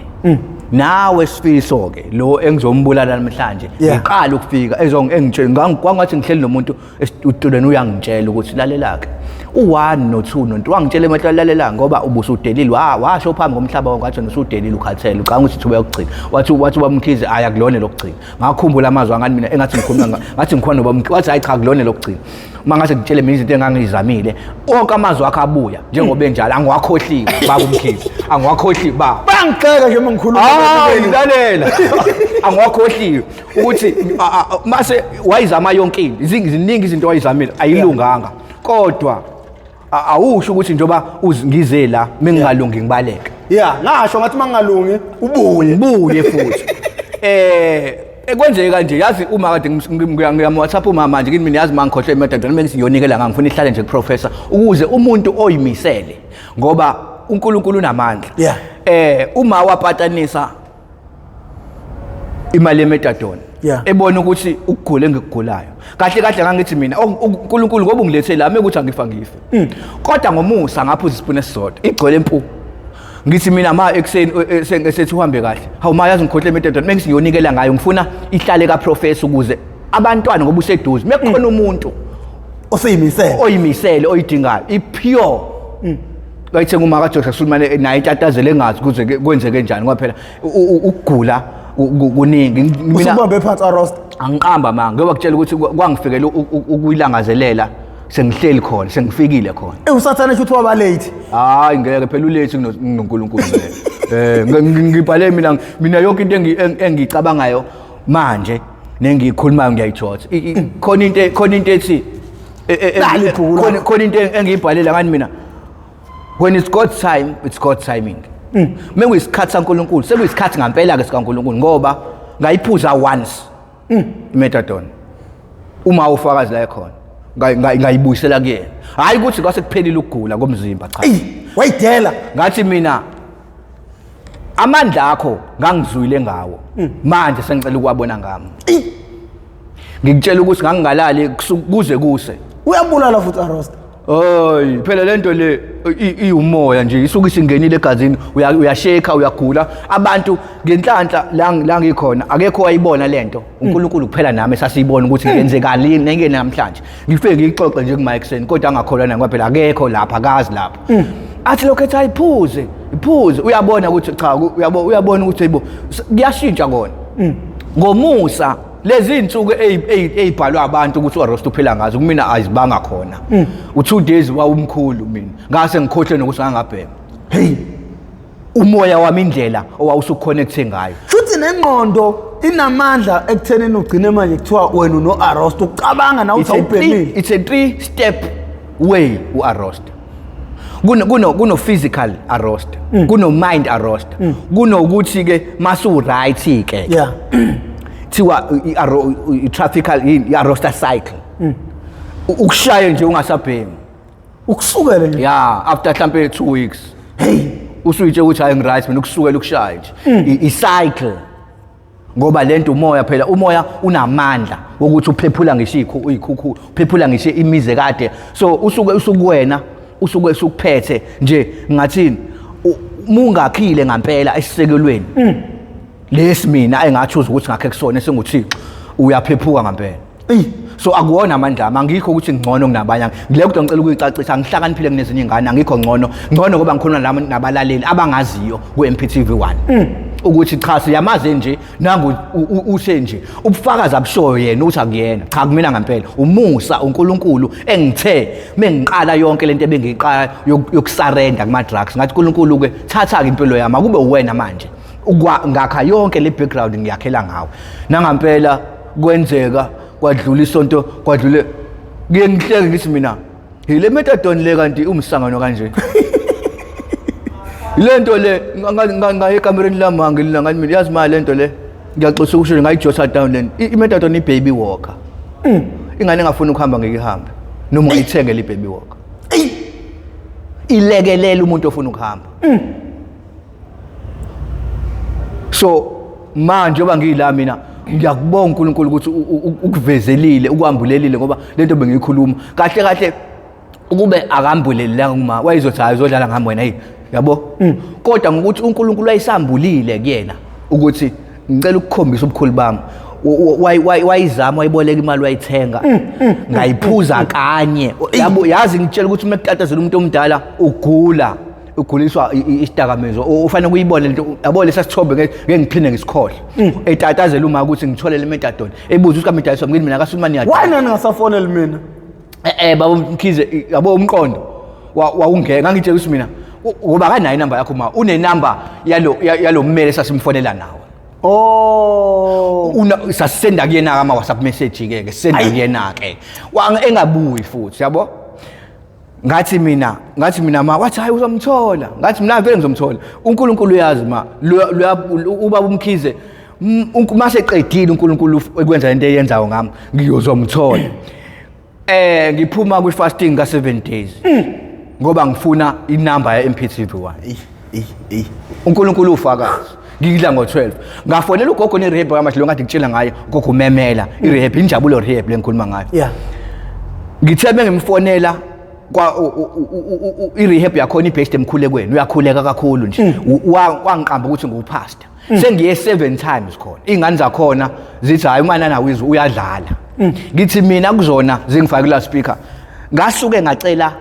Nawe sifiso ke lo engizombulala namhlanje ngiqala ukufika engitshela kwangathi ngihleli nomuntu esitulweni uyangitshela ukuthi lalela ke u1 no2 no3 wangitshela emehlo lalela ngoba ubusudelile washo phambi komhlaba wonke wathi usudelile ukhathele ucanga ukuthi ithuba yokugcina wathi ubamkhize aya kulona lokugcina ngakhumbula amazwi angani mina engathi ngikhuluma ngathi ngikhona ubamkhize wathi hayi cha kulona lokugcina uma ngase ngitshele mina izinto engangizamile wonke amazwi akhe abuya njengoba enjalo angiwakhohliwe baba umkhize angiwakhohliwe baba bangigxeka nje mangikhuluma hayi lalela angiwakhohliwe ukuthi mase wayizama yonke into ziningi izinto wayizamile ayilunganga kodwa awusho ukuthi njengoba ngize la mengingalungi ngibaleke ngasho ngathi mangingalungi ubuye futhi ekwenzeka kanje yazi uma kade ngiyam WhatsApp uma manje kimi mina yazi mangikhohlwe imethadone mina ngiyonikela ngangifuna ihlale nje kuprofessor ukuze umuntu oyimisele ngoba uNkulunkulu unamandla. Uma wapatanisa imali yemethadone ebona ukuthi ukugula engikugulayo kahle kahle ngangithi mina uNkulunkulu ngoba ungilethe la mekuthi angifa ngife kodwa ngomusa ngaphuza isipuni esisodwa igcwele impu ngithi mina ma ekseni esethi uhambe kahle hawu ma yazi ngikhohle imethadone mengithi ngiyonikela ngayo ngifuna ihlale ka professor ukuze abantwana ngoba useduze mekukhona umuntu oseyimisele oyimisele oyidingayo i-pure bayithenga uma kaJoseph Sulumane naye itatazele engazi kuze kwenzeke njani ngoba phela ukugula kuningi. Mina usubambe phansi arost angiqamba manga ngoba kutshela ukuthi kwangifikela ukuyilangazelela sengihleli khona sengifikile khona. Usathane ukuthi waba late. Hayi ngeke phela ulate kunoNkulunkulu ngeke. Ngibhale mina yonke into engicabangayo manje nengikhulumayo ngiyayithotha. Khona into ethi khona into engiyibhalela ngani mina when it's God's time it's God's timing. Mekuyisikhathi saNkulunkulu sekuyisikhathi ngempela ke sikaNkulunkulu ngoba ngayiphuza once imethadone uma ufakazi la ekhona ngayibuyisela kuyena hayi ukuthi kwase kuphelile ukugula komzimba cha wayidela ngathi mina amandla akho ngangizwile ngawo manje sengicela ukuwabona ngami ngikutshela ukuthi ngangingalali kuze kuse uyabulala futhi arosta. Hayi phela lento le iwumoya nje isuke isingenile egazini uyasheka uyagula abantu ngenhlanhla la ngikhona akekho wayibona lento uNkulunkulu kuphela nami sasiyibona ukuthi ngenzekani nenge namhlanje ngifike ngiyixoxe nje kuma ekseni kodwa angakholwa ngoba phela akekho lapha akazi lapha athi lokho ethi ayiphuze iphuze uyabona ukuthi cha uyabona ukuthi hayibo kuyashintsha kona ngomusa lezi insuku eyibhalwa abantu ukuthi uArost uphila ngazo kumina ayizibanga khona u2 days wawumkhulu mina ngase ngikhohle nokuthi ngangabhema hey umoya wami indlela owawusuconnecte ngayo futhi nengqondo inamandla ekuthenini ugcine manje kuthiwa wena unoArost ucabanga nawe uthi awubhemile. It's a 3 step way uArost. Kuno physical arrest, kuno mind arrest, kunokuthi ke masu right ke thiwa i-traffical i-arrester cycle ukushaya nje ungasabhemi ukusukela nje after mhlambe 2 weeks hey usuyitshe ukuthi hayi ngiright mina ukusukela ukushaya nje i-cycle ngoba lento umoya phela umoya unamandla wokuthi uphephula ngisho ikhukhu uphephula ngisho imize kade so usuke usukuwena usuke usukuphethe nje ngathini mungakhile ngempela esisekelweni lesi mina engachuza ukuthi ngakhe kusona esinguThixo uyaphephuka ngempela so akuwona amandla ami angikho ukuthi ngcono kunabanye ngile kodwa ngicela ukuyicacisa ngihlakaniphile kunezinye ingane angikho ngcono ngoba ngikhuluma nabalaleli abangaziyo ku MPTV 1 Ukuthi cha, siyamaze nje nangu uthe nje ubufakazi abushoyo yena ukuthi akuyena, cha, kumina ngempela umusa uNkulunkulu engithe mengiqala yonke lento ebengiyiqala yokusurrender kuma drugs, ngathi uNkulunkulu ke thatha ke impilo yami, akube uwena manje. Ngakha yonke le background ngiyakhela ngawe. Nangampela kwenzeka, kwadlula isonto, kwadlule, kuye ngihleke ngithi mina yile methadone le kanti umsangano kanje le nto le. Ngaye ekamereni lami, ngilila, ngathi mina yazi mali lento le, ngiyaxolisa ukusho, ngayijotha down le i-methadone, i-baby walker. Ingane engafuni ukuhamba ngeke ihambe noma ungayithengela i-baby walker. Ilekelela umuntu ofuna ukuhamba. So manje oba ngiyila mina, ngiyakubonga uNkulunkulu ukuthi ukuvezelile, ukwambulelile, ngoba lento bengiyikhuluma kahle kahle, ukube akambulelanga uma wayezothi hayi, uzodlala ngami wena, hey, yabo. Kodwa ngokuthi uNkulunkulu wayesambulile kuyena ukuthi ngicela ukukhombisa ubukhulu bami, wayizama, wayiboleka imali, wayithenga, ngayiphuza kanye, yabo. Yazi ngitshela ukuthi uma kutatazela umuntu omdala ugula, uguliswa isidakamizwa, ufanele ukuyibona lento, yabo. Lesa sithombe ngeke ngiphinde ngisikhohle, etatazela uma ukuthi ngithole le methadone, ebuza ukuthi kamidayiswa, ngithi mina kaSulumani. Why nani ngasafoneli mina? Baba Mkhize, yabo, umqondo wawungeke ngangitshela ukuthi mina ngoba akanayo inamba yakho, ma unenamba yalo yalo mmeli sasimfonela nawe. Oh. Una sasisenda kuyena ama WhatsApp message ke sisenda kuyena ke, engabuyi futhi, yabo. Ngathi mina ma, wathi hayi, uzomthola. Ngathi mina vele ngizomthola, uNkulunkulu uyazi ma. Ubaba uMkhize, mase qedile uNkulunkulu ekwenza into eyenzayo ngami, ngiyozomthola. Ngiphuma kwi fasting ka 7 days ngoba ngifuna inamba ya MPTV1. Ey, ey, ey. uNkulunkulu ufakazi, ngidla ngo-12 ngafonela ugogo ne-rehab kaMahlo, ngathi ngitshela ngaye ugogo umemela i-rehab, injabulo rehab le ngikhuluma ngayo. Ngithe bengimfonela kwa i-rehab yakhona i-based emkhulekweni, uyakhuleka kakhulu nje. Wangiqamba ukuthi ngiwupastor, sengiye 7 times khona. Iy'ngane zakhona zithi hhayi, umana nawizwe uyadlala. Ngithi mina kuzona zingifake kula speaker, ngasuke ngacela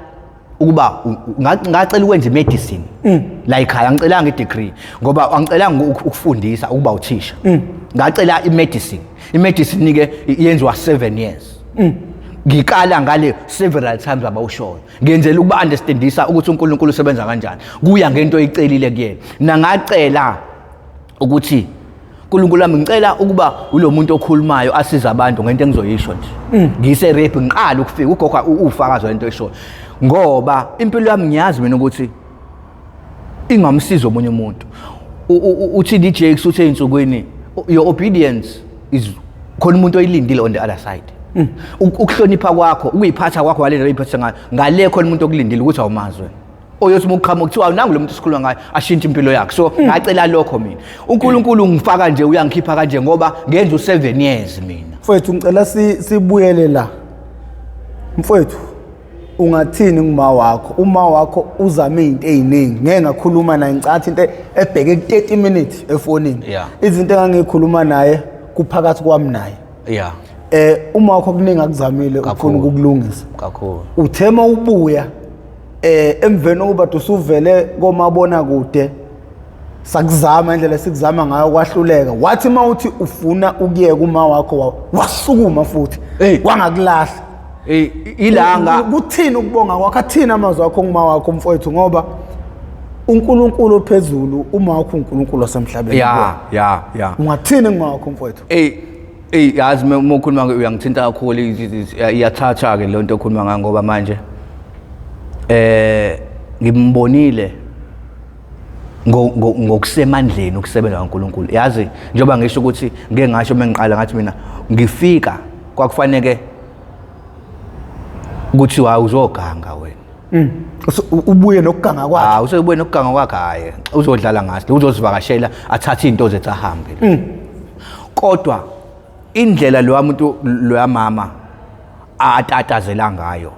ukuba ngacela ukwenza imedicine la ekhaya. Angicelanga i-degree ngoba angicelanga ukufundisa, ukuba uthisha. Ngacela imedicine. Imedicine ke yenziwa 7 years. Ngikala ngale several times abawushoyo, ngenzela ukuba understandisa ukuthi uNkulunkulu usebenza kanjani, kuya ngento oyicelile kuyena. Nangacela ukuthi uNkulunkulu wami, ngicela ukuba ulo muntu okhulumayo asiza abantu ngento engizoyisho nje. Ngise rape, ngiqala ukufika ugogo ufakazi lento eshoyo, ngoba impilo yami ngiyazi mina ukuthi ingamsiza omunye umuntu. Uthi DJ uthe ey'nsukwini, your obedience is khona umuntu oyilindile on the other side. Ukuhlonipha kwakho, ukuyiphatha kwakho ngale ndlela oyiphatha ngayo ngale, khona umuntu okulindile ukuthi awumazi wena, oyothi uma uqhamuka kuthiwa nangu lo muntu esikhuluma ngayo, ashintshe impilo yakhe. So ngacela lokho mina, uNkulunkulu ngifaka nje, uyangikhipha kanje ngoba ngenza u7 years mina. Mfowethu, ngicela sibuyele la. Mfowethu, ungathini kuma wakho? Uma wakho uzame izinto eziningi, ngeke ngakhuluma naye, ngicathi into ebheke ku 30 minutes efonini. Izinto engangikhuluma naye kuphakathi kwami naye. Uma wakho kuningi akuzamile ufuna Kakhulu. ukukulungisa. Kakhulu. Uthema ubuya emveni kokuba usuvele komabona kude, sakuzama indlela esikuzama ngayo, kwahluleka. Wathi uma uthi ufuna ukuyeka, uma wakho wasukuma futhi Hey. wangakulahla. Ilanga Kuthini ukubonga kwakho, athini amazwi akho kuma wakho, mfowethu? Ngoba uNkulunkulu ophezulu, uma wakho uNkulunkulu wasemhlabeni. Ya. Ungathini kuma wakho, mfowethu? Ey ey, yazi uma ukhuluma uyangithinta kakhulu, iyathatha ke le nto okhuluma ngayo, ngoba manje ngimbonile ngokusemandleni ukusebenza kaNkuluNkulu. Yazi njengoba ngisho ukuthi ngeke ngasho mengiqala ngathi mina ngifika kwakufaneke ukuthi hayi, uzoganga wena. Ubuye nokuganga kwakhe. Ah, usebuye nokuganga kwakhe, hayi, uzodlala ngathi, uzosivakashela, athathe izinto zethu ahambe. Kodwa indlela lo muntu lo mama atatazela ngayo,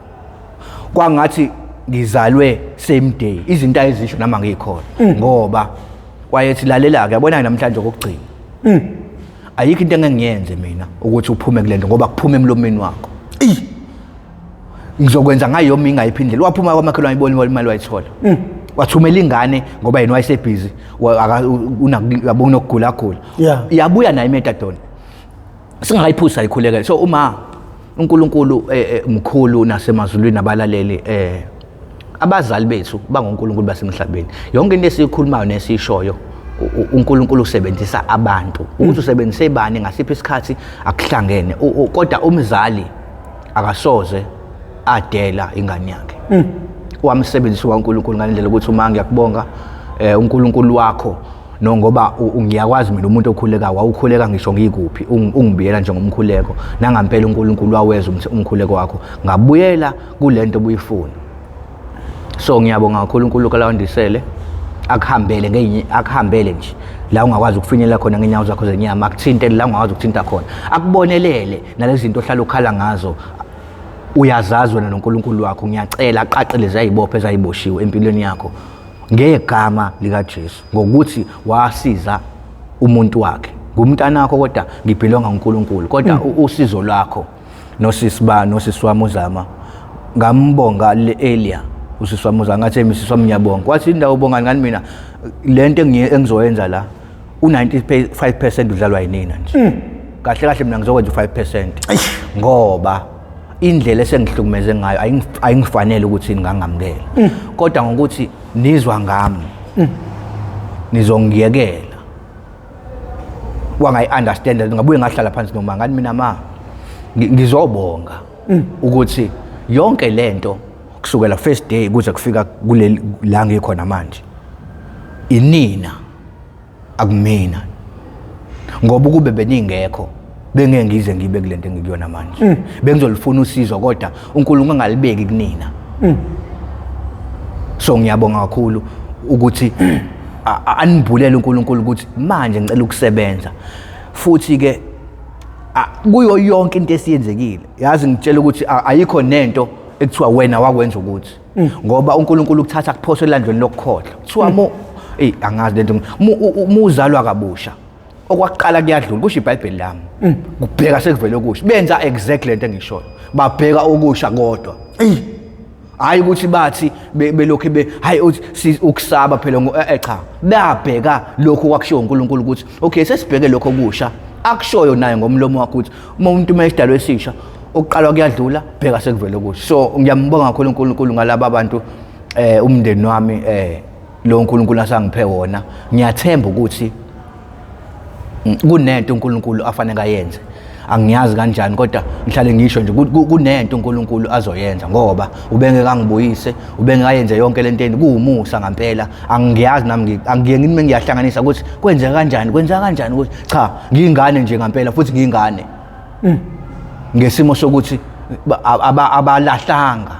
kwangathi ngizalwe same day, izinto ayizisho nama ngikhona, ngoba wayethi lalela ke, yabona namhlanje okugcina, ayikho into engengiyenze mina ukuthi uphume kulento, ngoba kuphume emlomeni wakho. Ngizokwenza ngayo yoma ingayiphi indlela. Waphuma kwamakhelwane, ibona imali wayithola. Wathumela ingane ngoba yena wayesebhizi, yabo, unokugulagula. Yabuya nayo imethadone, singakayiphuzi, ayikhulekele. So uma uNkulunkulu mkhulu nasemazulwini, abalaleli, abazali bethu bangonkulunkulu basemhlabeni. Yonke into esiyikhulumayo nesiyishoyo, uNkulunkulu usebenzisa abantu. Ukuthi usebenzise bani ngasiphi isikhathi akuhlangene. Kodwa umzali akasoze adela ingane yakhe. Wamsebenzisa uNkulunkulu ngalendlela ukuthi uma ngiyakubonga uNkulunkulu wakho, no, ngoba ngiyakwazi mina umuntu okhulekayo, wawukhuleka ngisho ngikuphi, ungibiyela nje ngomkhuleko, nangampela uNkulunkulu waweza umkhuleko wakho, ngabuyela kulento obuyifuna. So ngiyabonga kakhulu, uNkulunkulu alawandisele, akuhambele ngenye, akuhambele nje la ungakwazi ukufinyelela khona ngenyawo zakho zenyama, akuthinte la ungakwazi ukuthinta khona, akubonelele nalezi zinto ohlala ukhala ngazo, uyazazi wena noNkulunkulu wakho. Ngiyacela aqaqe lezi ayibophe ezayiboshiwe empilweni yakho ngegama likaJesu, ngokuthi wasiza umuntu wakhe, ngumntanakho, kodwa ngibhilonga uNkulunkulu, kodwa usizo lwakho nosisi ba nosisi wami uZama, ngambonga le earlier usisi wami uZama, ngathi sisi wami ngiyabonga. Wathi indawo ubonga ngani? Mina lento engizoyenza la, u95% udlalwa yinina nje. Kahle kahle mina ngizokwenza u5%, ngoba indlela esengihlukumeze ngayo ayingifanele ukuthi ngingangamukela, kodwa ngokuthi nizwa ngami nizongiyekela. Wangayi-understand. Ngabuye ngahlala phansi noma ngathi mina ma ngizobonga ukuthi yonke lento kusukela first day kuze kufika kuleli la ngikhona manje, inina, akumina, ngoba ukube beningekho bengeke ngize ngibe kulento engikuyona manje. Bengizolifuna usizo, kodwa uNkulunkulu angalibeki kunina. So ngiyabonga kakhulu ukuthi anibhulele uNkulunkulu ukuthi manje ngicela ukusebenza futhi ke kuyo yonke into esiyenzekile. Yazi ngitshela ukuthi ayikho nento ekuthiwa wena wakwenza ukuthi, ngoba uNkulunkulu ukuthatha kuphoswe elandlweni lokukhohlwa. Kuthiwa mo ey angazi lento, muzalwa kabusha, okwaqala kuyadlula, kusho iBhayibheli lami, kubheka sekuvele okusha. Benza exactly lento engishoyo, babheka okusha, kodwa hayi ukuthi bathi belokhu be hayi uthi ukusaba phela cha, babheka lokhu kwakushiwo uNkulunkulu ukuthi okay, sesibheke lokho okusha akushoyo naye ngomlomo wakhe, ukuthi uma umuntu uma esidalwe esisha, okuqalwa kuyadlula, bheka sekuvele okusha. So ngiyambonga kakhulu uNkulunkulu ngalaba bantu, umndeni wami, lo uNkulunkulu asangiphe wona. Ngiyathemba ukuthi kunento uNkulunkulu afanele ayenze, angiyazi kanjani, kodwa ngihlale ngisho nje kunento uNkulunkulu azoyenza, ngoba ubengeke angibuyise, ubengeke ayenze yonke lento kuwumusa ngampela. Angiyazi nami, angiye ngithi ngiyahlanganisa ukuthi kwenzeka kanjani, kwenzeka kanjani ukuthi cha, ngiyingane nje ngampela, futhi ngiyingane ngesimo sokuthi abalahlanga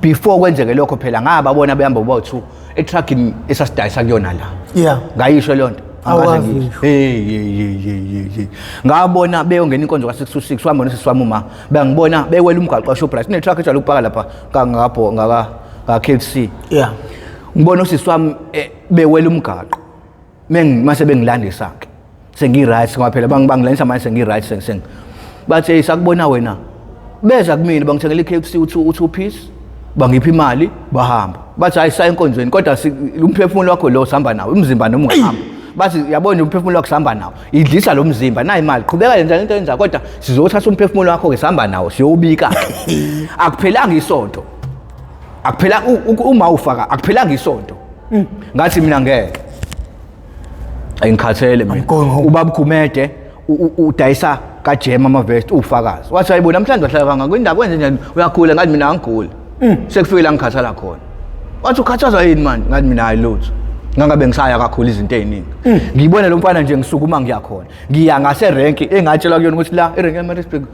before kwenzeke lokho. Phela ngababona behamba bowu-two etruckini esasidayisa kuyona la. Ngayisho leyo nto? Angikaze Awazi. Ngisho. Hey, hey, hey, hey, hey, hey. Ngabona beyongena inkonzo ka-6 to 6, wahamba nosisi wami uma bengibona bewela umgwaqo kaShoprite, kune-truck ejwayele ukupaka lapha ngapho ngaka ka-KFC. Ngibona usisi wami bewela umgaqo, mase bengilandisa-ke sengi-right, ngoba phela bangilandisa manje sengi-right, seng bathi, hey, sakubona wena. Beza kumina, bangithengela i-KFC u-two piece, bangipha imali, bahamba. Bathi hayi, saya enkonzweni, kodwa umphefumulo wakho lo sihamba nawo, umzimba noma ungahamba. Bathi yabona nje umphefumulo wakho sihamba nawo, idlisa lo mzimba, nayi imali, qhubeka yenza lento yenza, kodwa sizothatha umphefumulo wakho-ke sihamba nawo, siyowubika. Akuphelanga isonto, akuphela uma ufaka, akuphelanga isonto, ngathi mina ngeke, ayingikhathele mina. I'm going home. Ubaba Gumede udayisa kajema amavest, ufakazi. Wathi hayibo, namhlanje wahlala kangaka kwindaba, kwenze njani, uyakhula? Ngathi mina angiguli, sekufike la ngikhathala khona. Wathi ukhathazwa yini manje? Ngathi mina hayi lutho, ngangabe ngisaya kakhulu izinto ey'ningi. Ngibone lo mfana nje, ngisukuma ngiyakhona, ngiya ngaserenki engatshelwa kuyona ukuthi la irenki eMaritzburg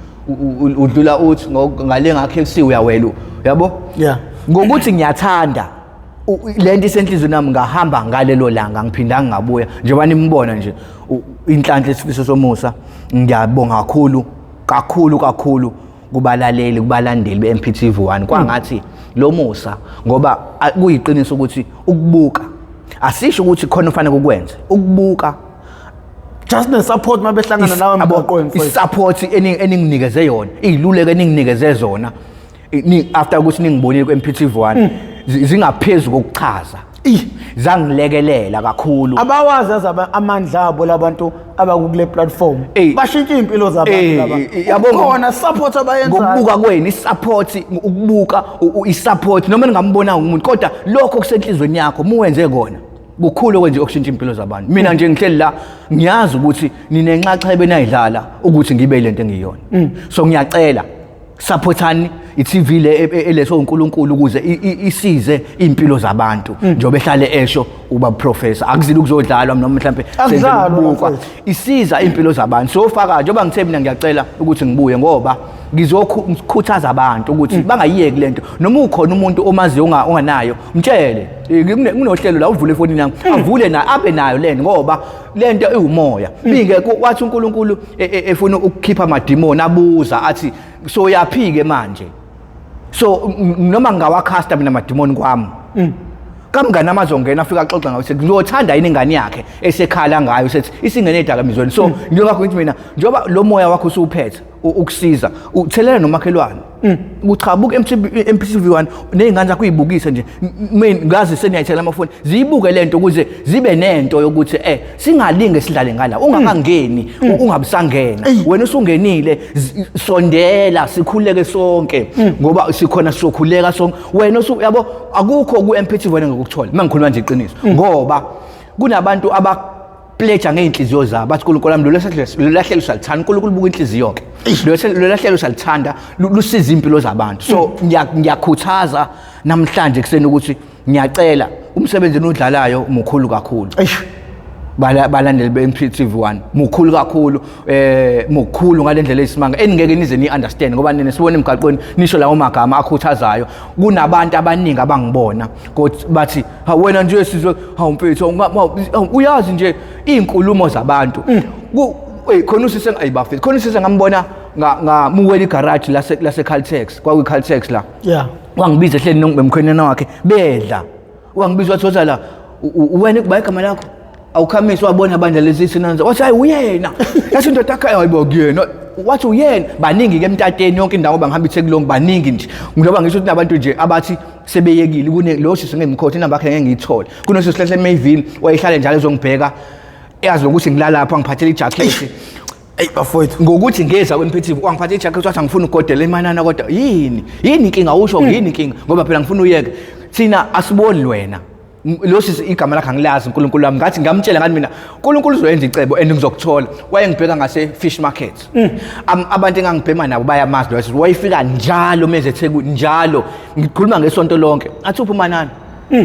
udlula uthi ngale nga-KFC uyawela, uyabo. Ngokuthi ngiyathanda lento isenhliziyweni yami, ngahamba ngalelo langa, ngiphindanga ngabuya. Njengoba nimbona nje inhlanhla Isifiso Somusa, ngiyabonga kakhulu kakhulu kakhulu kubalaleli, kubalandeli be-MPTV 1. Kwangathi lo musa, ngoba kuyiqiniso ukuthi ukubuka asisho ukuthi khona ufanele ukwenze ukubuka. Just ne-support uma behlangana nawe emgwaqweni, mfowethu. I-support eninginikeze yona, iy'luleko eninginikeze zona, after ukuthi ningibonile ku-MPTV 1. zingaphezu kokuchaza. Zangilekelela kakhulu. Abawazi azaba amandla abo labantu abakule platform. Bashintsha impilo zabantu laba. Yabo, Khona support abayenzayo. Ngokubuka kwenu isupport, ukubuka isupport noma ningambonanga umuntu, kodwa lokho kusenhlizweni yakho muwenze kona kukhulu okwenze okushintsha impilo zabantu. Mina nje ngihleli la ngiyazi ukuthi ninenxaxheba enayidlala ukuthi ngibe lento engiyona. So ngiyacela supportani i-TV le elethwe uNkulunkulu ukuze isize impilo zabantu, njengoba ehlale esho uba professor, akuzile ukuzodlalwa noma mhlambe Akudlalwa, ukubukwa, bafethu. isiza impilo zabantu. So faka njengoba ngithe mina ngiyacela ukuthi ngibuye ngoba ngizokhuthaza abantu ukuthi bangayiyeki lento. Noma ukhona umuntu omaziyo onganayo, mtshele. Kunohlelo la uvule efonini yami, avule na abe nayo lento, ngoba lento iwumoya. Bingekho wathi uNkulunkulu efuna ukukhipha amadimoni, abuza athi so yaphike manje. So noma ngingawakhasta mina amadimoni kwami, kamngane amazongena afika axoxa ngayo, sethi ngizothanda yini ingane yakhe esekhala ngayo, sethi isingene edakamizweni. So ngiyokho ngithi mina njengoba lo moya wakho usuphethe ukusiza uthelela nomakhelwane, uchabuka MTV1 nezingane zakho uyibukise nje, ngazi seniyayithela amafoni ziyibuke lento ukuze zibe nento yokuthi singalinge sidlale ngala ungakangeni, ungabisangena wena usungenile, sondela sikhuleke sonke ngoba sikhona sizokhuleka sonke. Wena usu yabo akukho ku MPTV1 ngokukuthola mangikhuluma nje iqiniso, ngoba kunabantu aba pledge ngeinhliziyo zabo bathi uNkulunkulu wami lolu hlelo salithanda, uNkulunkulu buka inhliziyo ke, lolu hlelo salithanda, lusiza impilo zabantu. So ngiyakhuthaza namhlanje kuseni ukuthi ngiyacela umsebenzi enudlalayo mukhulu kakhulu. Balandeli be-MPTV1 mukhulu kakhulu, mukhulu ngalendlela eyisimanga eningeke nize ni-understand, ngoba nina sibona emgaqweni nisho lawo magama akhuthazayo. Kunabantu abaningi abangibona kodwa bathi ha wena nje sizwe, hawu mfethu, uyazi nje iy'nkulumo zabantu. Khona usise ayibafethu, khona usise ngambona ngamuwela igaraji lase Caltex, kwakuyi-Caltex la. Wangibiza ehleli nomkhwenyana wakhe bedla, wangibiza wathi woza la, wena kuba igama lakho awukhamisi, wabona bandla lezi sinanza, wathi hayi uyena, yathi indoda yakhe hayibo kuyena, wathi uyena. Baningi ke emtateni yonke indawo bangihamba iTheku baningi nje, ngoba ngisho ukuthi nabantu nje abathi sebeyekile kune lo sisi ngemkhotha inamba yakhe ngeke ngiyithole, kunosisi sihlahla eMayville wayehlale njalo ezongibheka eyazi ukuthi ngilala lapha, ngiphathele ijacket. Ey bafowethu, ngokuthi ngeza kweMPTV wangiphatha ijacket wathi angifuni ukugodela imanana, kodwa yini yini inkinga usho yini inkinga, ngoba phela ngifuna uyeke, thina asiboni wena lo sisi igama lakhe angilazi, uNkulunkulu wami ngathi ngamtshela ngathi mina uNkulunkulu uzoyenza icebo and ngizokuthola. Wayengibheka ngase fish market, abantu engangibhema nabo bayamazi lo sisi, wayefika njalo meze eThekwini njalo, ngikhuluma ngesonto lonke athi uphi umanana,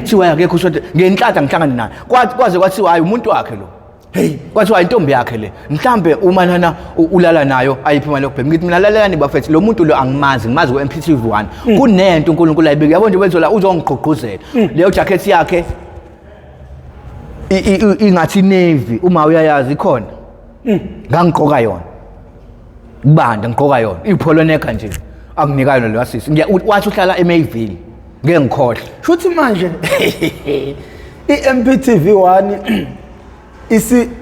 thiwa akekho usonto ngenhlanhla ngihlangane naye, kwaze kwathiwa hayi umuntu wakhe lo. Hey, kwathiwa intombi yakhe le, mhlambe umanana ulala nayo ayiphi imali yokubhema. Ngithi mina lalelani bafethu, lo muntu lo angimazi, ngimazi ku-MPTV1. Kunento uNkulunkulu ayibeke, yabo nje benzola uzongigqugquzela leyo jacket yakhe ingathi navy, uma uyayazi ikhona, ngangigqoka yona kubanda, ngigqoka yona ipoloneka nje anginika yona lo sisi, wathi uhlala eMayville, ngeke ngikhohle. Shuthi manje i-MPTV1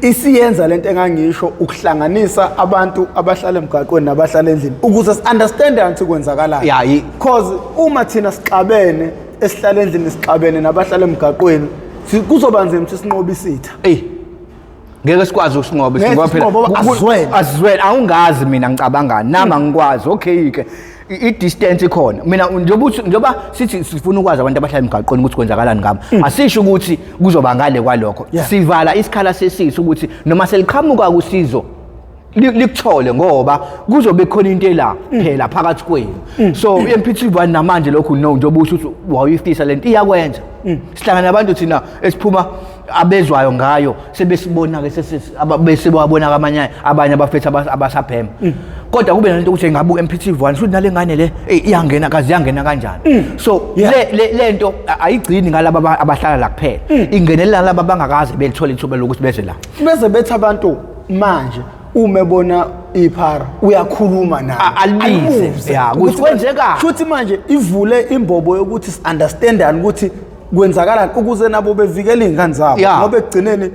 isiyenza lento engangisho, ukuhlanganisa abantu abahlala emgaqweni nabahlala endlini ukuze si-understand ukuthi kwenzakalani. Cause uma thina sixabene esihlala endlini sixabene nabahlala emgaqweni, kuzoba nzima ukuthi sinqobe isitha. Ey, ngeke sikwazi ukusinqoba Ngeke ngoba phela sisinqobe, ngoba asizwene. Asizwene, awungazi mina ngicabangani nami angikwazi. Okay ke i-distance ikhona, mina njengoba sithi sifuna ukwazi abantu abahlala emgaqweni ukuthi kwenzakalani ngabo, asisho ukuthi kuzoba ngale kwalokho. Sivala isikhala sesisi ukuthi noma seliqhamuka kusizo likuthole, ngoba kuzobe khona into ela phela phakathi kwenu. So i-MPTV1 namanje lokhu no njengoba usho ukuthi wawuyifisa lento iyakwenza. Sihlangana nabantu thina esiphuma abezwayo ngayo sebesibona ke sebewabona abanye abanye abafethu abasabhema, kodwa kube nento ukuthi ngabe u-MPTV1 futhi nale ngane le iyangena kazi yangena kanjani. So le lento ayigcini ngalaba abahlala la kuphela, ingenelela laba abangakaze belithola ithuba lokuthi beze la. Bese bethi abantu manje uma ebona iphara uyakhuluma naye, alibize, ya, ukuthi kwenzekani. Futhi manje ivule imbobo yokuthi si-understandani ukuthi kwenzakalani ukuze nabo bevikele iy'ngane zabo, ngoba ekugcineni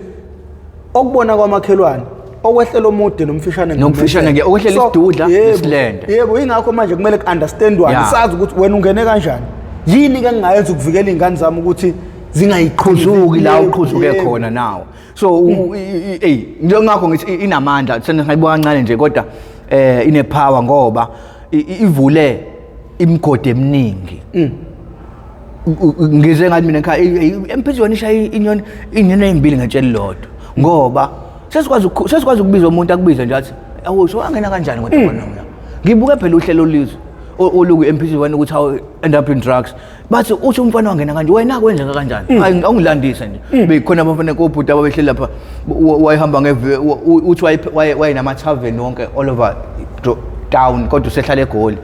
okubona kwamakhelwane okwehlela omude nomfishane Nomfishane ke, okwehlela isidudla nesilende. Yebo, ingakho manje kumele ku-understandwane, sazi ukuthi wena ungene kanjani. Yini ke ngingayenza ukuvikela iy'ngane zami ukuthi zingayiqhuzuki la uqhuzuke khona nawo? So ey, njengakho ngithi inamandla, sengayibuka kancane nje, kodwa ine power ngoba ivule imigodi eminingi. Ngize ngathi mina ekhaya emphezweni ishaya inyoni inyoni ezimbili ngetshe elilodwa, ngoba sesikwazi ukubiza umuntu, akubize nje athi, "Awu, so angena kanjani kodwa kona mina ngibuke phela uhlelo olizwe oluku MPC1 ukuthi how end up in drugs, bathi uthi umfana wangena kanje, wena kwenzeka kanjani? Hayi, awungilandise nje." Bekhona abafana kobhuti ababehleli lapha, wayehamba nge uthi wayenama-tavern wonke all over town, kodwa usehlala eGoli.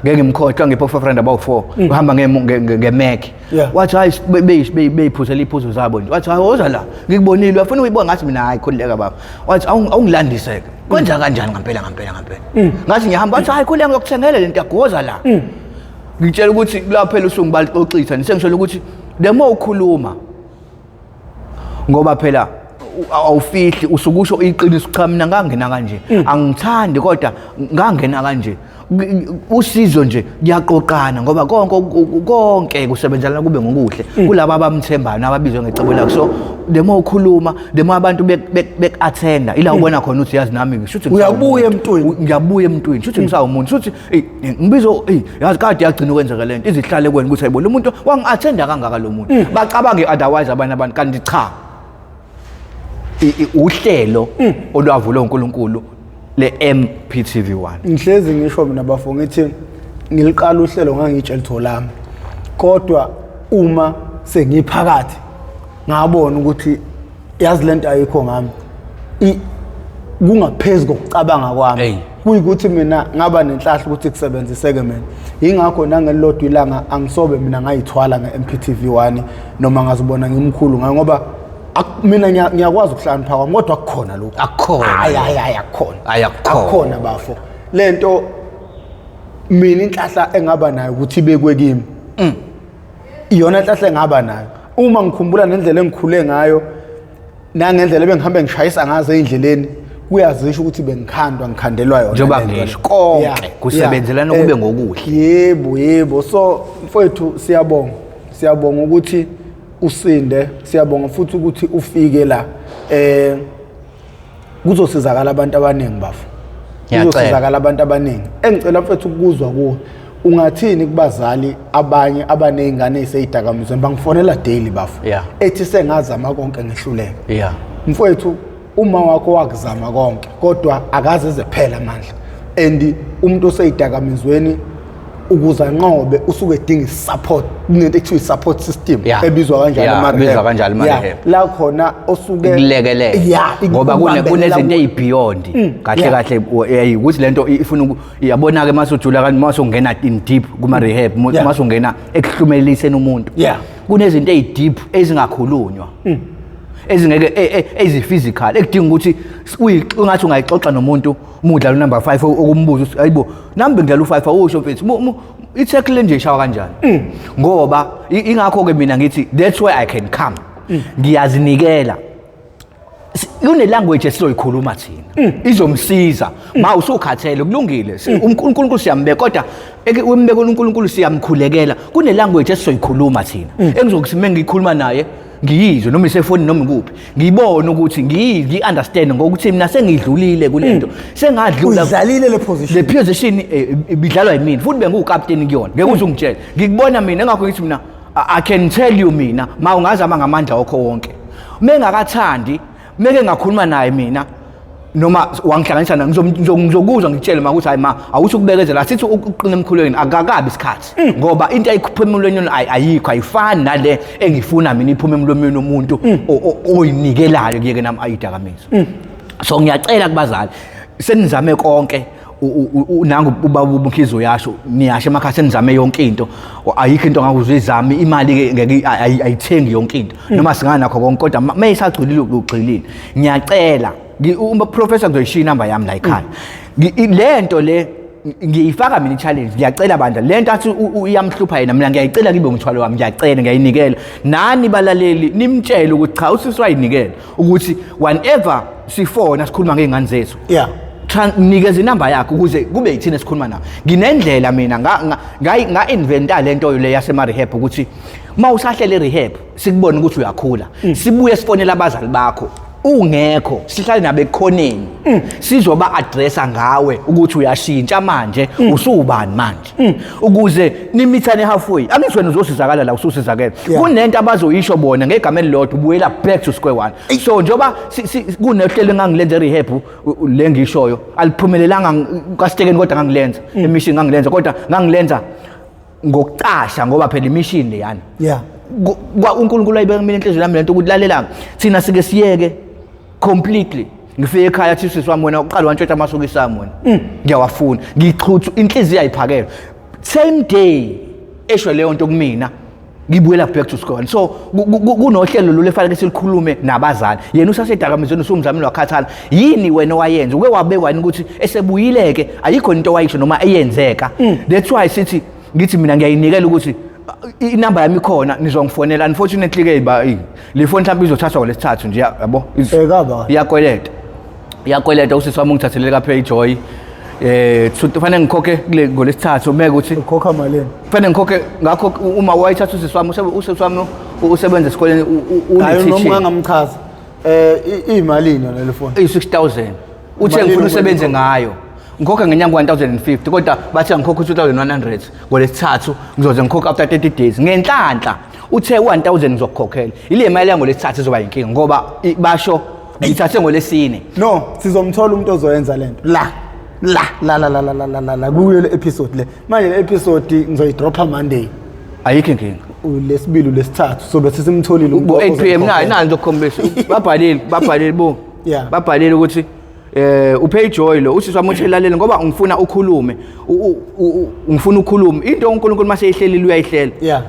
Ngeke ngimkhohlwa, ngipho 5 rand abawu-4, uhamba nge-Mac. Wathi, "Hayi, beyiphuzela iphuzo zabo nje." Wathi, "Hayi, woza la, ngikubonile, uyafuna ukuyibona?" Ngathi mina, "Hayi, khululeka baba." Wathi, "Awungilandise-ke, kwenza kanjani ngampela ngampela ngampela?" Ngathi ngiyahamba, wathi, "Hayi, khululeka, ngiyokuthengela lento yagoza la." Ngitshela ukuthi la phela usuku balixoxisa, nisengisholo ukuthi the more ukhuluma, ngoba phela awufihli, usukusho iqiniso, "Cha, mina ngangena kanje, angithandi, kodwa ngangena kanje." Usizo nje kuyaqoqana, ngoba konke konke kusebenzelana kube ngokuhle kulabo abamthembayo nababizwe ngecebo lakhe. So the more ukhuluma, the more abantu bek-attenda, ila ubona khona ukuthi, yazi nami shuthi Uyabuya emntwini. Ngiyabuya emntwini, shuthi ngisawumuntu, shuthi ngibizo, yazi kade yagcina ukwenzeka lento, izihlale kwena ukuthi hayibo, lo muntu wangi-attenda kangaka, lo muntu bacabange otherwise abanye abantu, kanti cha, uhlelo olwavulwe uNkulunkulu le MPTV1. Ngihlezi ngisho mina bafo, ngithi ngiliqala uhlelo ngangitshela litho lami, kodwa uma sengiphakathi ngabona ukuthi yazi lento ayikho ngami, kungaphezu kokucabanga kwami. Kuyikuthi mina ngaba nenhlahla ukuthi kusebenziseke mina, yingakho nangelilodwa ilanga angisobe mina ngayithwala nge-MPTV 1 noma ngazibona ngimkhulu ngayo, ngoba mina ngiyakwazi ukuhlakanipha kwami, kodwa akukhona lokhu. Akukhona. Hayi, hayi, hayi, akukhona. Hayi, akukhona. Akukhona bafo. Lento mina inhlahla engaba nayo ukuthi ibekwe kimi, iyona inhlahla engaba nayo uma ngikhumbula nendlela engikhule ngayo nangendlela ebengihambe ngishayisa ngazo ey'ndleleni, kuyazisho ukuthi bengikhandwa, ngikhandelwa yona Njengoba lento ngisho, le. konke kusebenzelana kube ngokuhle. Yebo, so mfowethu, siyabonga, siyabonga ukuthi usinde, siyabonga futhi ukuthi ufike la, kuzosizakala abantu abaningi bafo. Ngiyacela. Kuzosizakala abantu abaningi. Engicela mfethu ukuzwa kuwe, ungathini kubazali abanye abaney'ngane ey'seyidakamizweni? Bangifonela daily bafo, ethi sengazama konke, ngehluleka. Mfowethu, uma wakho wakuzama konke kodwa akaze ezephela amandla, and umuntu oseyidakamizweni ukuze anqobe usuke edinga i-support, kunento ekuthiwa i-support system, ebizwa kanjalo ema-rehab. Ebizwa kanjalo ema-rehab. La khona osuke Kulekelela ngoba ikubambelela kunezinto kuwe. eyi-beyond kahle kahle, ukuthi lento ifuna iyabona-ke mase ujula kanti mase ungena in deep kuma-rehab, mase ungena ekuhlumeliseni umuntu, kunezinto eyi-deep ezingakhulunywa, ezingeke ezi-physical, ekudinga ukuthi ungathi ungayixoxa nomuntu uma udlala unumber 5, okumbuza ukuthi, "Hayibo, nami bengidlala u5, awusho mfethu, i-tackle nje ishawa kanjani?" Ngoba ingakho-ke mina ngithi that's where I can come, ngiyazinikela. Kune language esizoyikhuluma thina izomsiza ma usukhathele, kulungile. uNkulunkulu siyambeka, kodwa umbeka uNkulunkulu, siyamkhulekela. Kune language esizoyikhuluma thina engizokuthi mengikhuluma naye ngiyizwe, noma isefoni noma ikuphi, ngibone ukuthi ngiyi-understand ngokuthi mina sengidlulile kule nto, sengadlula. Uyidlalile le position. Le position ibidlalwa yimina, futhi bengiwukapteni kuyona. Ngeke uze ungitshele, ngikubona mina, engakho ngithi mina I can tell you, mina ma ungazama ngamandla wakho wonke, mengakathandi, meke ngakhuluma naye mina noma wangihlanganisa naye, ngizokuzwa ngikutshele ma ukuthi hayi ma, awuthi ukubekezela, asithi ukuqina emkhulekweni, akakabi isikhathi, ngoba into ayikhupha emlonyeni ayikho, ayifani nale engifuna mina iphume emlomeni womuntu oyinikelayo kuyeke nami ayidakamizwa. So ngiyacela kubazali, senizame konke, nangu ubaba uMkhize uyasho, niyasho emakhaya, senizame yonke into, ayikho into ngakuzuyizama, imali ke ngeke ayithengi yonke into, noma singanakho konke, kodwa mayisagculile ugxilile. Ngiyacela uma professor, ngizoyishiya inamba yami la ekhaya. Le nto le ngiyifaka mina i-challenge, ngiyacela bandla, le nto athi iyamhlupha yena, mina ngiyayicela kibe umthwalo wami, ngiyacela, ngiyayinikela. Nani balaleli nimtshele ukuthi cha, usisi wayinikela ukuthi whenever sifona sikhuluma ngey'ngane zethu, Nikeza inamba yakho ukuze kube yithina esikhuluma nawe. Nginendlela mina nga inventa lento le yasema rehab ukuthi uma usahlele rehab sikubone ukuthi uyakhula, sibuye sifonele abazali bakho ungekho, sihlale nabo ekukhoneni, sizoba addressa ngawe ukuthi uyashintsha manje, usuwubani manje, ukuze nimithane halfway. Angithi wena uzosizakala la ususizakele. Kunento abazoyisho bona ngegama elilodwa, ubuyela back to square one. So njengoba kunehlelo engangilenza rehab le ngishoyo aliphumelelanga kaStekeni, kodwa ngangilenza emission, ngangilenza kodwa ngangilenza ngokucasha ngoba phela imission leyana. uNkulunkulu ayibeka mina enhliziyweni yami lento ukuthi lalela, thina sike siyeke completely. Ngifike ekhaya, athi sisi wami, wena uqala wantshontsha amasokisi ami wena, ngiyawafuna, ngichuthu inhliziyo ayiphakelwe. Same day esho leyo nto kumina, ngibuyela back to square one. So kunohlelo lolu efanele silikhulume nabazali. Yena usasedakamizweni, usumzamile wakhathala. Yini wena owayenza? Uke wabekwa yini ukuthi esebuyile-ke ayikho into owayisho noma eyenzeka? That's why sithi ngithi mina ngiyayinikela ukuthi inamba yami ikhona, nizongifonela. Unfortunately-ke ba le foni mhlawumbe izothathwa ngolesithathu nje, yabo. Kaba. Iyakweleta, iyakweleta. Usisi wami ungithathelele ka-Payjoy, kufanele ngikhokhe kule ngolesithathu meke ukuthi Ukhokha malini? Kufanele ngikhokhe ngakho uma wayithatha usisi wami, usisi wami usebenza esikoleni, Hayi, noma une-teaching. ungangamchaza, iyimalini yona le phone? Iyi-6000. Uthe Malini ngifuna usebenze ukweleta? ngayo. Ngikhokha ngenyanga 1050, kodwa bathi angikhokhe 2100 ngolesithathu, ngizoze ngikhokhe after 30 days. Ngenhlanhla uthe 1000 ngizokukhokhela. Ile mali yangolesithathu izoba inkinga ngoba basho ngithathe ngolesine. No, sizomthola umuntu ozoyenza lento la la la la la la la la la la kuyo le episode le. Manje le episode ngizoyidropha Monday. Ayikho inkinga. Ulesibili, ulesithathu, sobe sesimtholile umuntu Bo 8 pm na. Ozoyikhokhela. Na ngizokukhombisa. Babhalile, babhalile bo. Babhalile ukuthi uPayjoy lo usisi wami uthi lalela ngoba ngifuna ukhulume. Ngifuna ukhulume into uNkulunkulu mase ehlelile uyayihlela.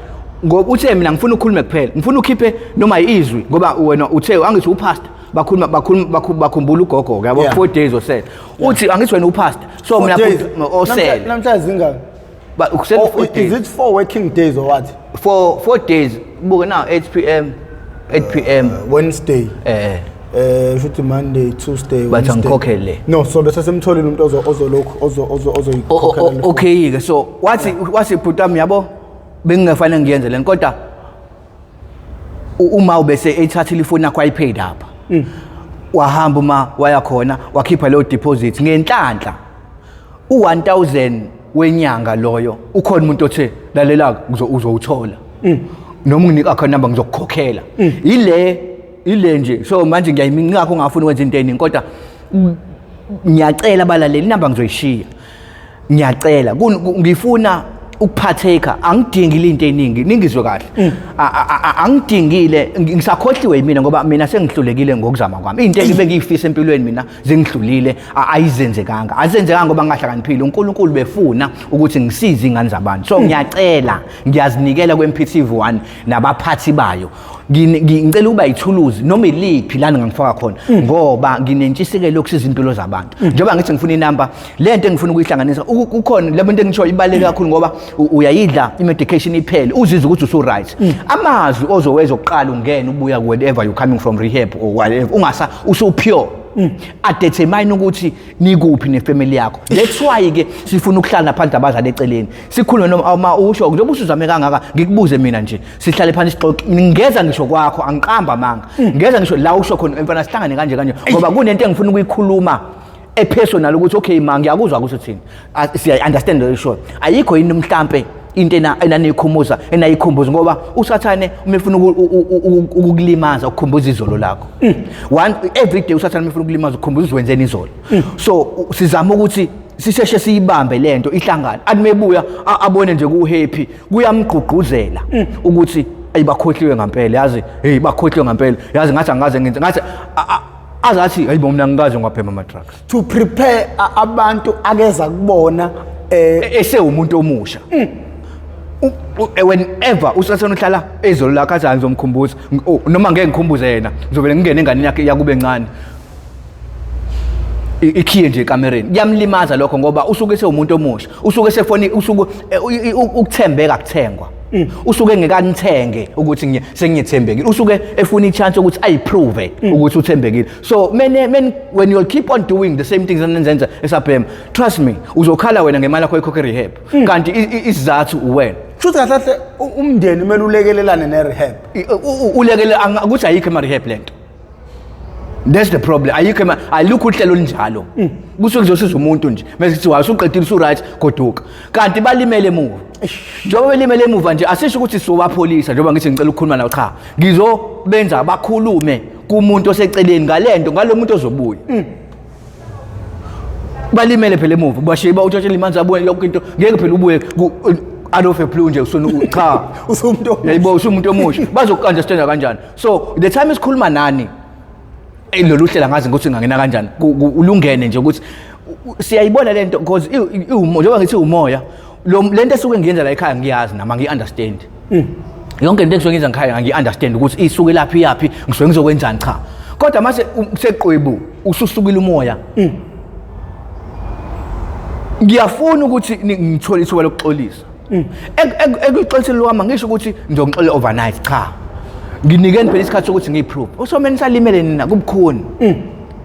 Ngoba uthe mina ngifuna ukhulume kuphela, ngifuna ukhiphe noma izwi ngoba wena uthe angithi upastor, bakhuluma bakhuluma bakhumbula ugogo yabo. 4 days osele, uthi angithi wena upastor, so Four mina days. Osele. Namhlanje zingaki? Kusele Oh, 4 is days. it 4 working days or what? 4 days. Buke now, 8 pm, 8 pm. Wednesday. Eh. Shuthi Monday, Tuesday, Bathi Wednesday. angikhokhele. No, so bese simtholile umuntu ozolokhu ozoyikhokhela le phone. Okay ke, so wathi bhuti wami, yabo, bengingafanele ngiyenze lento, kodwa uma ubese ethathile ifoni yakho ayipaid apha, wahamba uma waya khona wakhipha leyo deposit, ngenhlanhla u1000 wenyanga loyo ukhona umuntu othe lalela, uzowuthola noma unginika account number ngizokukhokhela. Ile nje. So manje ngiyayimingakho ngafuna ukwenza into eningi, kodwa ngiyacela abalaleli, inamba ngizoyishiya. Ngiyacela, ngifuna ukuphatheka, angidingile into eningi, ningizwe kahle. Angidingile, ngisakhohliwe yimina ngoba mina sengihlulekile ngokuzama kwami. Into engibe ngiyifisa empilweni mina zingihlulile, ayizenzekanga, azenzekanga ngoba ngingahlakaniphile. uNkulunkulu befuna ukuthi ngisize ingane zabantu. So ngiyacela, ngiyazinikela kwe-MPTV 1 nabaphathi bayo. Ngicela ukuba yithuluzi noma iliphi lana ngangifaka khona ngoba nginentshisekelo yokusiza impilo zabantu. Njengoba ngithi ngifuna inamba, le nto engifuna ukuyihlanganisa kukhona le nto engisho ibaluleke kakhulu ngoba uyayidla i-medication iphele, uzizwe ukuthi usu-right. Amazwi ozoweza okuqala ungena ubuya wherever you coming from, rehab or whatever, ungasa usu-pure, adetermine ukuthi nikuphi nefamily yakho. That's why ke sifuna ukuhlala phansi abazali eceleni, sikhulume noma uma usho njengoba usuzame kangaka. Ngikubuze mina nje, sihlale phansi sixoxe. Ngingeza ngisho kwakho, angiqamba amanga, ngeza ngisho la usho khona mfana, sihlangane kanje kanje ngoba kunento engifuna ukuyikhuluma epersonal ukuthi okay ma, ngiyakuzwa ukuthi uthini. Siya understand le show, ayikho yini mhlambe into enaniyikhumuza enayikhumbuza, ngoba usathane uma efuna ukukulimaza ukukhumbuza izolo lakho one every day. Usathane uma efuna ukulimaza ukukhumbuza uzwenzeni izolo. So sizama ukuthi sisheshe siyibambe lento ihlangane, athi mebuya abone nje ku-happy, kuyamgqugquzela ukuthi ayibakhohliwe ngampela, yazi, hey, bakhohliwe ngampela, yazi, ngathi angikaze ngenze, ngathi azathi hayibo, mina ngikaze ngwabhema ama-drugs. To prepare abantu akeza kubona. Esewumuntu omusha. Whenever usathane uhlala ezolo lakho athi ngizomkhumbuza, oh, noma ngeke ngikhumbuze yena, ngizovele ngingene enganeni yakhe yakube encane. Ikhiye nje ekamereni kuyamlimaza lokho, ngoba usuke sewumuntu omusha, usuke sefoni, usuke ukuthembeka kuthengwa. Usuke ngekanithenge ukuthi sengiyethembekile, usuke efuna i-chance ukuthi ayiprove ukuthi uthembekile. So many, many, when you'll keep on doing the same things enenzenza esabhema, trust me, uzokhala wena ngemali yakho oyikhokhe rehab, kanti isizathu uwena. Kusho kahle kahle umndeni kumele ulekelelane ne-rehab. Ulekele ukuthi ayikho ema-rehab lento. That's the problem. Ayikho alukho uhlelo olunjalo. Kusuke kuzosiza umuntu nje mase kuthiwa usuqedile, usu-right, goduka, kanti balimele emuva. Njengoba belimele emuva nje, asisho ukuthi sizobapholisa. Njengoba ngithi ngicela ukukhuluma nawo, cha, ngizobenza bakhulume kumuntu oseceleni ngalento, ngalo muntu ozobuya. Balimele phela emuva, bashiye bawutshotshela imanzi, abuye yonke into. Ngeke phela ubuye out of a blue nje usuna, cha. Usumuntu. Yayibo, usumuntu omusha, bazoku-understanda kanjani? So the time esikhuluma nani, lolu hlelo angazi ukuthi ngangena kanjani, ulungene nje ukuthi siyayibona lento, because njengoba ngithi umoya lo, lento esuke ngiyenza la ekhaya ngiyazi nami, angiyi-understand yonke into engisuke ngiyenza ngikhaya, ngiyi-understand ukuthi isuke laphi, iyaphi, ngisuke ngizokwenzani, cha. Kodwa mase seqwebu ususukile umoya, ngiyafuna ukuthi ngithole ithuba lokuxolisa. Ekuxoliseni lwami ngisho ukuthi ngizongixolela overnight, cha, nginikeni phela isikhathi sokuthi ngiyiprove. Usomeni nisalimele nina, kubukhuni,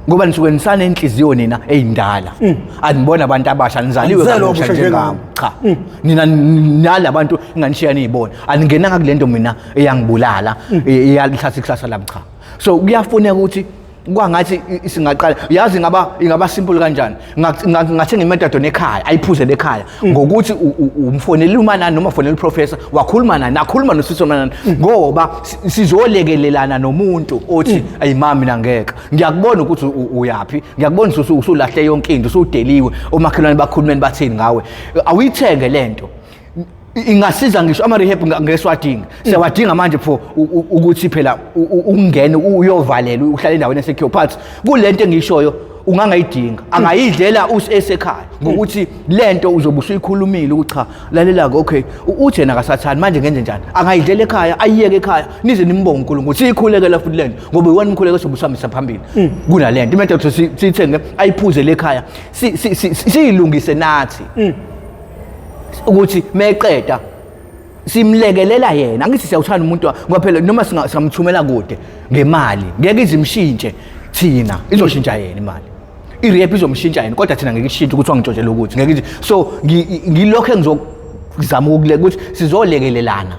ngoba nisuke nisanenhliziyo nina eyindala, anibona abantu abasha nizaliwe Anizelwe kabusha kabusha njengami. njengami. Cha, nina nala bantu enganishiya niyibona, aningenanga kule nto mina eyangibulala, eyalithatha ikusasa lami, cha. So kuyafuneka ukuthi kwangathi singaqala, yazi, ingaba simple kanjani. Ngathenga imethadone ekhaya, ayiphuze lekhaya, ngokuthi umfonele umanani noma fonele uprofessor, wakhuluma naye, nakhuluma nosisi manani, ngoba sizolekelelana nomuntu othi, ayi mami, mina ngeke, ngiyakubona ukuthi uyaphi, ngiyakubona ukuthi usulahle yonke into, usudeliwe, omakhelwane bakhulumeni bathini ngawe, awuyithenge lento. Ingasiza ngisho ama-rehab ngeke siwadinga, siyawadinga manje for ukuthi phela ungene uyovalela, uhlale endaweni esecure, but kulento engiyishoyo ungangayidinga, angayidlela esekhaya, ngokuthi lento uzobe usuyikhulumile ukuthi cha, lalela-ke, okay, uthi yena akasathandi manje, ngenze njani? Angayidlela ekhaya, ayiyeke ekhaya, nize nimbonge uNkulunkulu. Siyikhulekela futhi lento, ngoba iwona umkhuleko sobe usihambisa phambili kunalento imethod. Siyithenge, ayiphuze lekhaya, siyilungise nathi ukuthi meqeda simlekelela yena. Angithi siyawuthanda umuntu, ngoba phela noma singamthumela kude ngemali, ngeke izimshintshe thina, izoshintsha yena imali. I-rehab izomshintsha yena, kodwa thina ngeke ishintshe ukuthi wangintshontshela ukuthi ngeke so ngilokho engizozama ukuthi sizolekelelana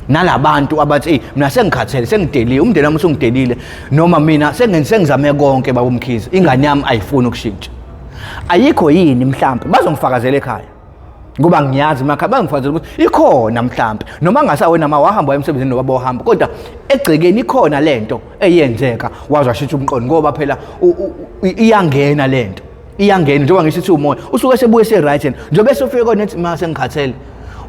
nalabantu abathi, "Ey, mina sengikhathele, sengidelile, umndeni wami usungidelile, noma mina sengizame konke, baba uMkhize, ingane yami ayifuni ukushintsha. Ayikho yini mhlambe bazongifakazela ekhaya?" Ngoba ngiyazi emakhaya bangifakazela ukuthi ikhona mhlambe, noma ngasawena ma wahamba waya emsebenzini nobaba wahamba, kodwa egcekeni ikhona lento eyenzeka, waze washintsha umqondo, ngoba phela iyangena lento, iyangena. Njengoba ngisho ithi umoya usuke sebuye se-right yena, njengoba esofike kona ethi, "Ma, sengikhathele,"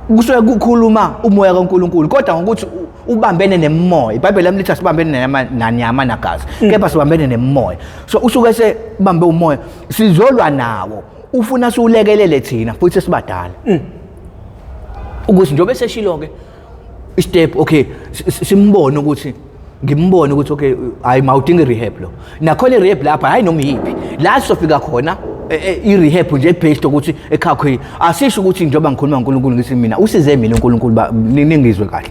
kusuke kukhuluma umoya kaNkulunkulu, kodwa ngokuthi ubambene nemoya. IBhayibheli lami lithi asibambene nanyama nagazi, kepha sibambene nemoya. So usuke sebambe umoya, sizolwa nawo, ufuna siwulekelele thina futhi sesibadala, ukuthi njengoba eseshilo-ke istep, okay, simbone ukuthi ngimbone ukuthi okay, hayi mawudinga i-rehab lo, nakhona i-rehab lapha, hayi noma iyiphi la sizofika khona, i-rehab nje based ukuthi ekhakho. Asisho ukuthi njengoba ngikhuluma ngoNkulunkulu, ngithi mina usize mina uNkulunkulu, ningizwe kahle,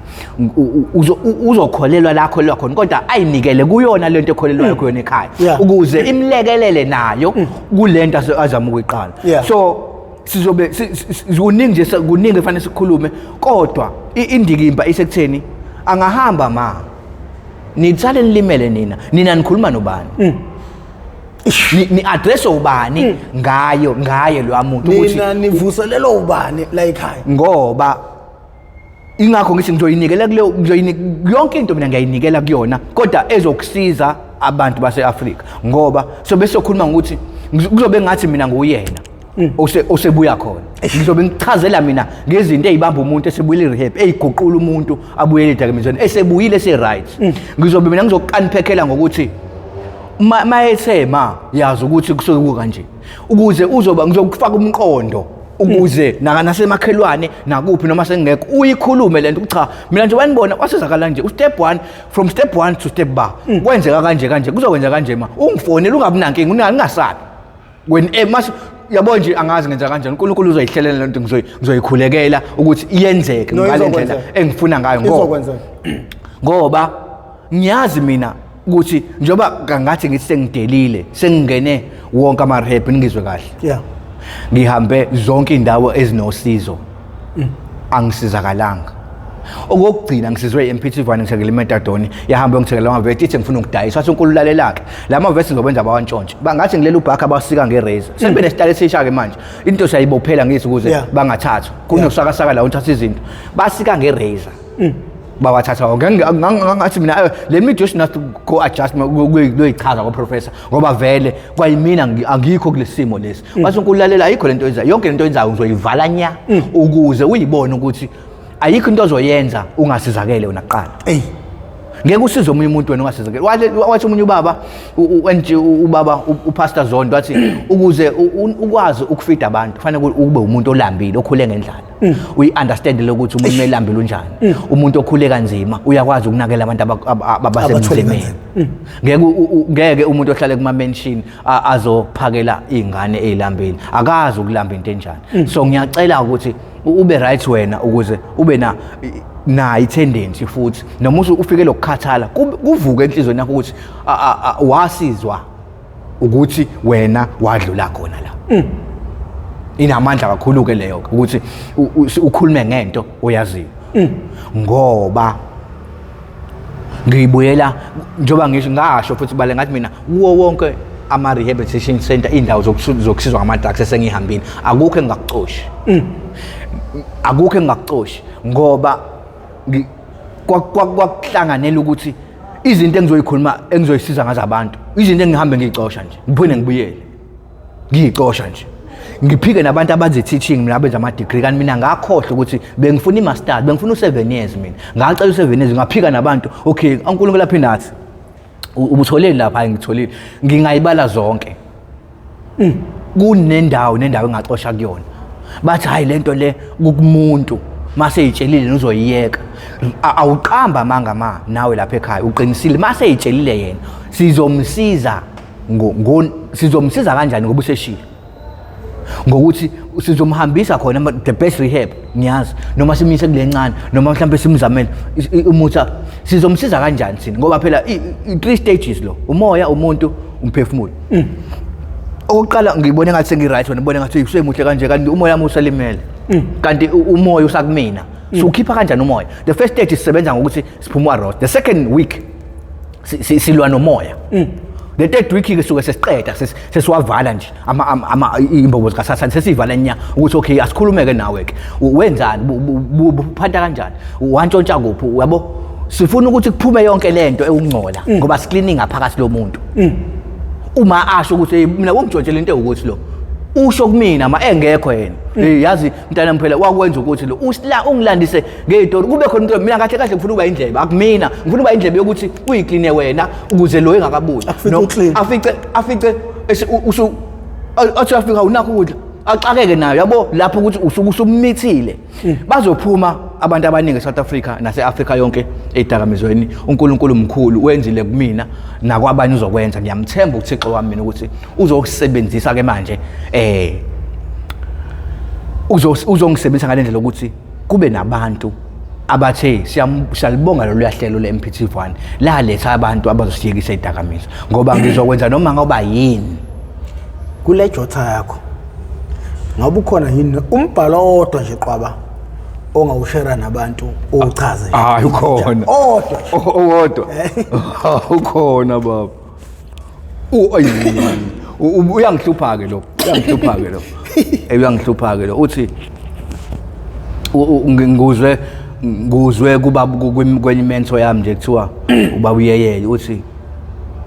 uzokholelwa la akholelwa khona, kodwa ayinikele kuyona lento ekholelwayo kuyona ekhaya, ukuze imlekelele nayo kulento azama ukuyiqala. So sizobe kuningi nje, kuningi efanele sikhulume, kodwa indikimba isekutheni angahamba ma nitsale nilimele nina. Nina nikhuluma nobani? Ni address ubani ngayo, ngaye lo muntu ukuthi Nina nivuselelwa ubani la ekhaya? Ngoba ingakho ngithi ngizoyinikela kuleyo, yonke into mina ngiyayinikela kuyona, kodwa ezokusiza abantu base-Afrika, ngoba sobe sokhuluma ngokuthi kuzobe ngathi mina nguyena osebuya khona, ngizobe ngichazela mina ngezinto ey'bamba umuntu esebuyile i-rehab, ey'guqula umuntu abuyele edakamizweni esebuyile ese-right. Ngizobe mina ngizoku-unpackela ngokuthi mayethe ma yazi ukuthi kusuke kukanje, ukuze uzoba ngizokufaka umqondo, ukuze nasemakhelwane nakuphi noma sengekho uyikhulume lento ukuthi cha, mina nje wanibona wasizakala nje, ustep 1, from step 1 to step bar, kwenzeka kanje kanje, kuzokwenzeka kanje, ma ungifonele, ungabi nankinga, ungasabi. When mas yabo nje angazi ngenza kanjani, uNkulunkulu uzoyihlelela lento, ngizoyikhulekela ukuthi iyenzeke No, ngale ndlela izokwenzeka. engifuna ngayo, ngoba Izokwenzeka. Ngoba ngiyazi mina ukuthi njengoba kangathi ngithi sengidelile, sengingene wonke ama-rehab, ngizwe kahle, ngihambe zonke indawo ezinosizo, angisizakalanga. Okokugcina ngisizwe i-MPT1, ngithengele i-methadone, yahamba yongithengela amavesi, ithi ngifuna ukudayisa. Wathi uNkulunkulu, lalelake la mavesi, ngizokwenza bawantshontshe. Bangathi ngilela ubhakha, abasika nge-razor. Sebenesitayela esisha-ke manje, into siyayibophela ngithi ukuze bangathathwa. Kunosakasaka la uthatha izinto, basika nge-razor, bawathatha wonke. Ngathi mina, let me just not go adjust kuyoyichaza ko-professor, ngoba vele kwayimina angikho kulesi simo lesi. Wathi uNkulunkulu, lalela, ayikho lento oyenzayo, yonke lento oyenzayo ngizoyivala nya, ukuze uyibone ukuthi ayikho into ozoyenza ungasizakele wena kuqala. Ey. Ngeke usize omunye umuntu wena ungasizakele. Wathi omunye ubaba, NG, ubaba uPastor Zondo, wathi ukuze ukwazi ukufeeda abantu kufanele ube umuntu olambile, okhule ngendlala, uyi-understand lokuthi umuntu melambile unjani. Umuntu okhule kanzima uyakwazi ukunakela abantu Abathwele abasemzimeni. Ngeke ngeke umuntu ohlale kuma-mansion azophakela iy'ngane ey'lambile, akazi ukulamba into enjani. So ngiyacela ukuthi ube right wena ukuze ube na nayo i-tendency futhi noma ufike lokukhathala, kuvuke enhliziyweni yakho ukuthi wasizwa ukuthi wena wadlula khona la. Inamandla kakhulu ke leyo ukuthi ukhulume ngento oyaziyo, ngoba ngiyibuyela njengoba ngisho, ngasho futhi bale, ngathi mina kuwo wonke ama-rehabilitation center, iy'ndawo zokusizwa ngama-drugs esengihambile, akukho engingakucoshi, akukho engingakucoshi, ngoba kwakuhlanganela ukuthi izinto engizoyikhuluma, engizoyisiza ngazo abantu, izinto engihambe ngiyicosha nje, ngiphinde ngibuyele ngiyicosha nje, ngiphike nabantu abenze teaching, mina abenza ama-degree, kanti mina ngakhohlwa ukuthi bengifuna i-master, bengifuna u-7 years. Mina ngacela u-7 years, ngaphika nabantu. Okay, uNkulunkulu aphinde athi, "Ubutholeni lapha?" Hayi, ngitholile. Ngingayibala zonke, kunendawo nendawo engaxosha kuyona, bathi hayi, lento le kukumuntu mase eyitshelile uzoyiyeka. Awuqamba amanga ma nawe lapha ekhaya uqinisile, mase eyitshelile yena sizomsiza. Sizomsiza kanjani ngoba useshilo ngokuthi sizomhambisa khona the best rehab, ngiyazi, noma simyise kule ncane, noma mhlawumbe simzamele umuthi, sizomsiza kanjani thina? Ngoba phela i-three stages lo: umoya, umuntu, umphefumulo. Okokuqala ngibone ngathi sengi-right, wena ubone ngathi usemuhle kanje, kanti umoya wami usalimele, kanti umoya usakumina. Siwukhipha kanjani umoya? The first stage sisebenza ngokuthi siphuma rot. The second week silwa nomoya. The third week ke suke sesiqeda, sesiwavala nje imbobo zikaSathane, sesivala nya ukuthi okay, asikhulume-ke nawe ke, wenzani? Buphanta kanjani? Wantshontsha kuphi? Uyabo, sifuna ukuthi kuphume yonke lento ewungcola, ngoba si-cleaning ngaphakathi lo muntu. Uma asho ukuthi, "Hey, mina wongitshontshela into ewukuthi," lo usho kumina ma engekho yena, "Hey, yazi mntana phela wakwenza ukuthi lo usila ungilandise ngey'tori," kube khona into. Mina kahle kahle ngifuna ukuba indlebe, akumina ngifuna ukuba indlebe yokuthi uyikline wena ukuze lo engakabuyi. Afice uclean. Afice athi afika unakho ukudla, axakeke nayo, yabo, lapho ukuthi usuke usumithile. Bazophuma abantu abaningi eSouth Africa nase-Afrika yonke ey'dakamizweni. UNkulunkulu mkhulu, wenzile kumina nakwabanye uzokwenza. Ngiyamthemba uThixo wami mina ukuthi uzokusebenzisa ke manje, uzongisebenzisa ngale ndlela ukuthi kube nabantu abathe siyalibonga lolu hlelo le-MPT1 laletha abantu abazosiyekisa idakamizwa, ngoba ngizokwenza noma ngoba yini. Kule jotha yakho ngabe ukhona yini umbhalo owodwa nje qwaba ongawushera nabantu, uwuchaze nje? Hayi, ukhona. Owodwa nje. Owodwa ukhona baba. Ayi, uyangihlupha ke lo, uyangihlupha ke lo. Uyangihlupha ke lo, uthi nguzwe kuba kwenye mentor yami nje, kuthiwa uba uyeyele, uthi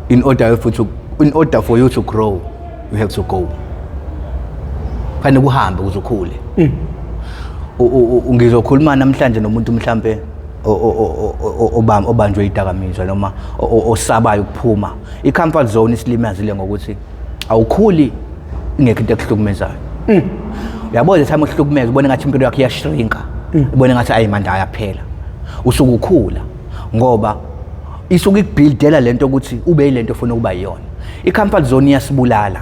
in order for you to grow, you have to go. Fanele kuhambe ukuze ukhule. Ngizokhuluma namhlanje nomuntu mhlambe obanjwe idakamizwa noma osabayo ukuphuma i-comfort zone. Isilimazile ngokuthi awukhuli ingekho into ekuhlukumezayo. Uyabona, the time uhlukumeza ubone ngathi impilo yakho iyashrinka, ubone ngathi ayi manje ayaphela, usuke ukhula, ngoba isuke ikubuildela lento ukuthi ube yilento ofuna ukuba yiyona. I-comfort zone iyasibulala.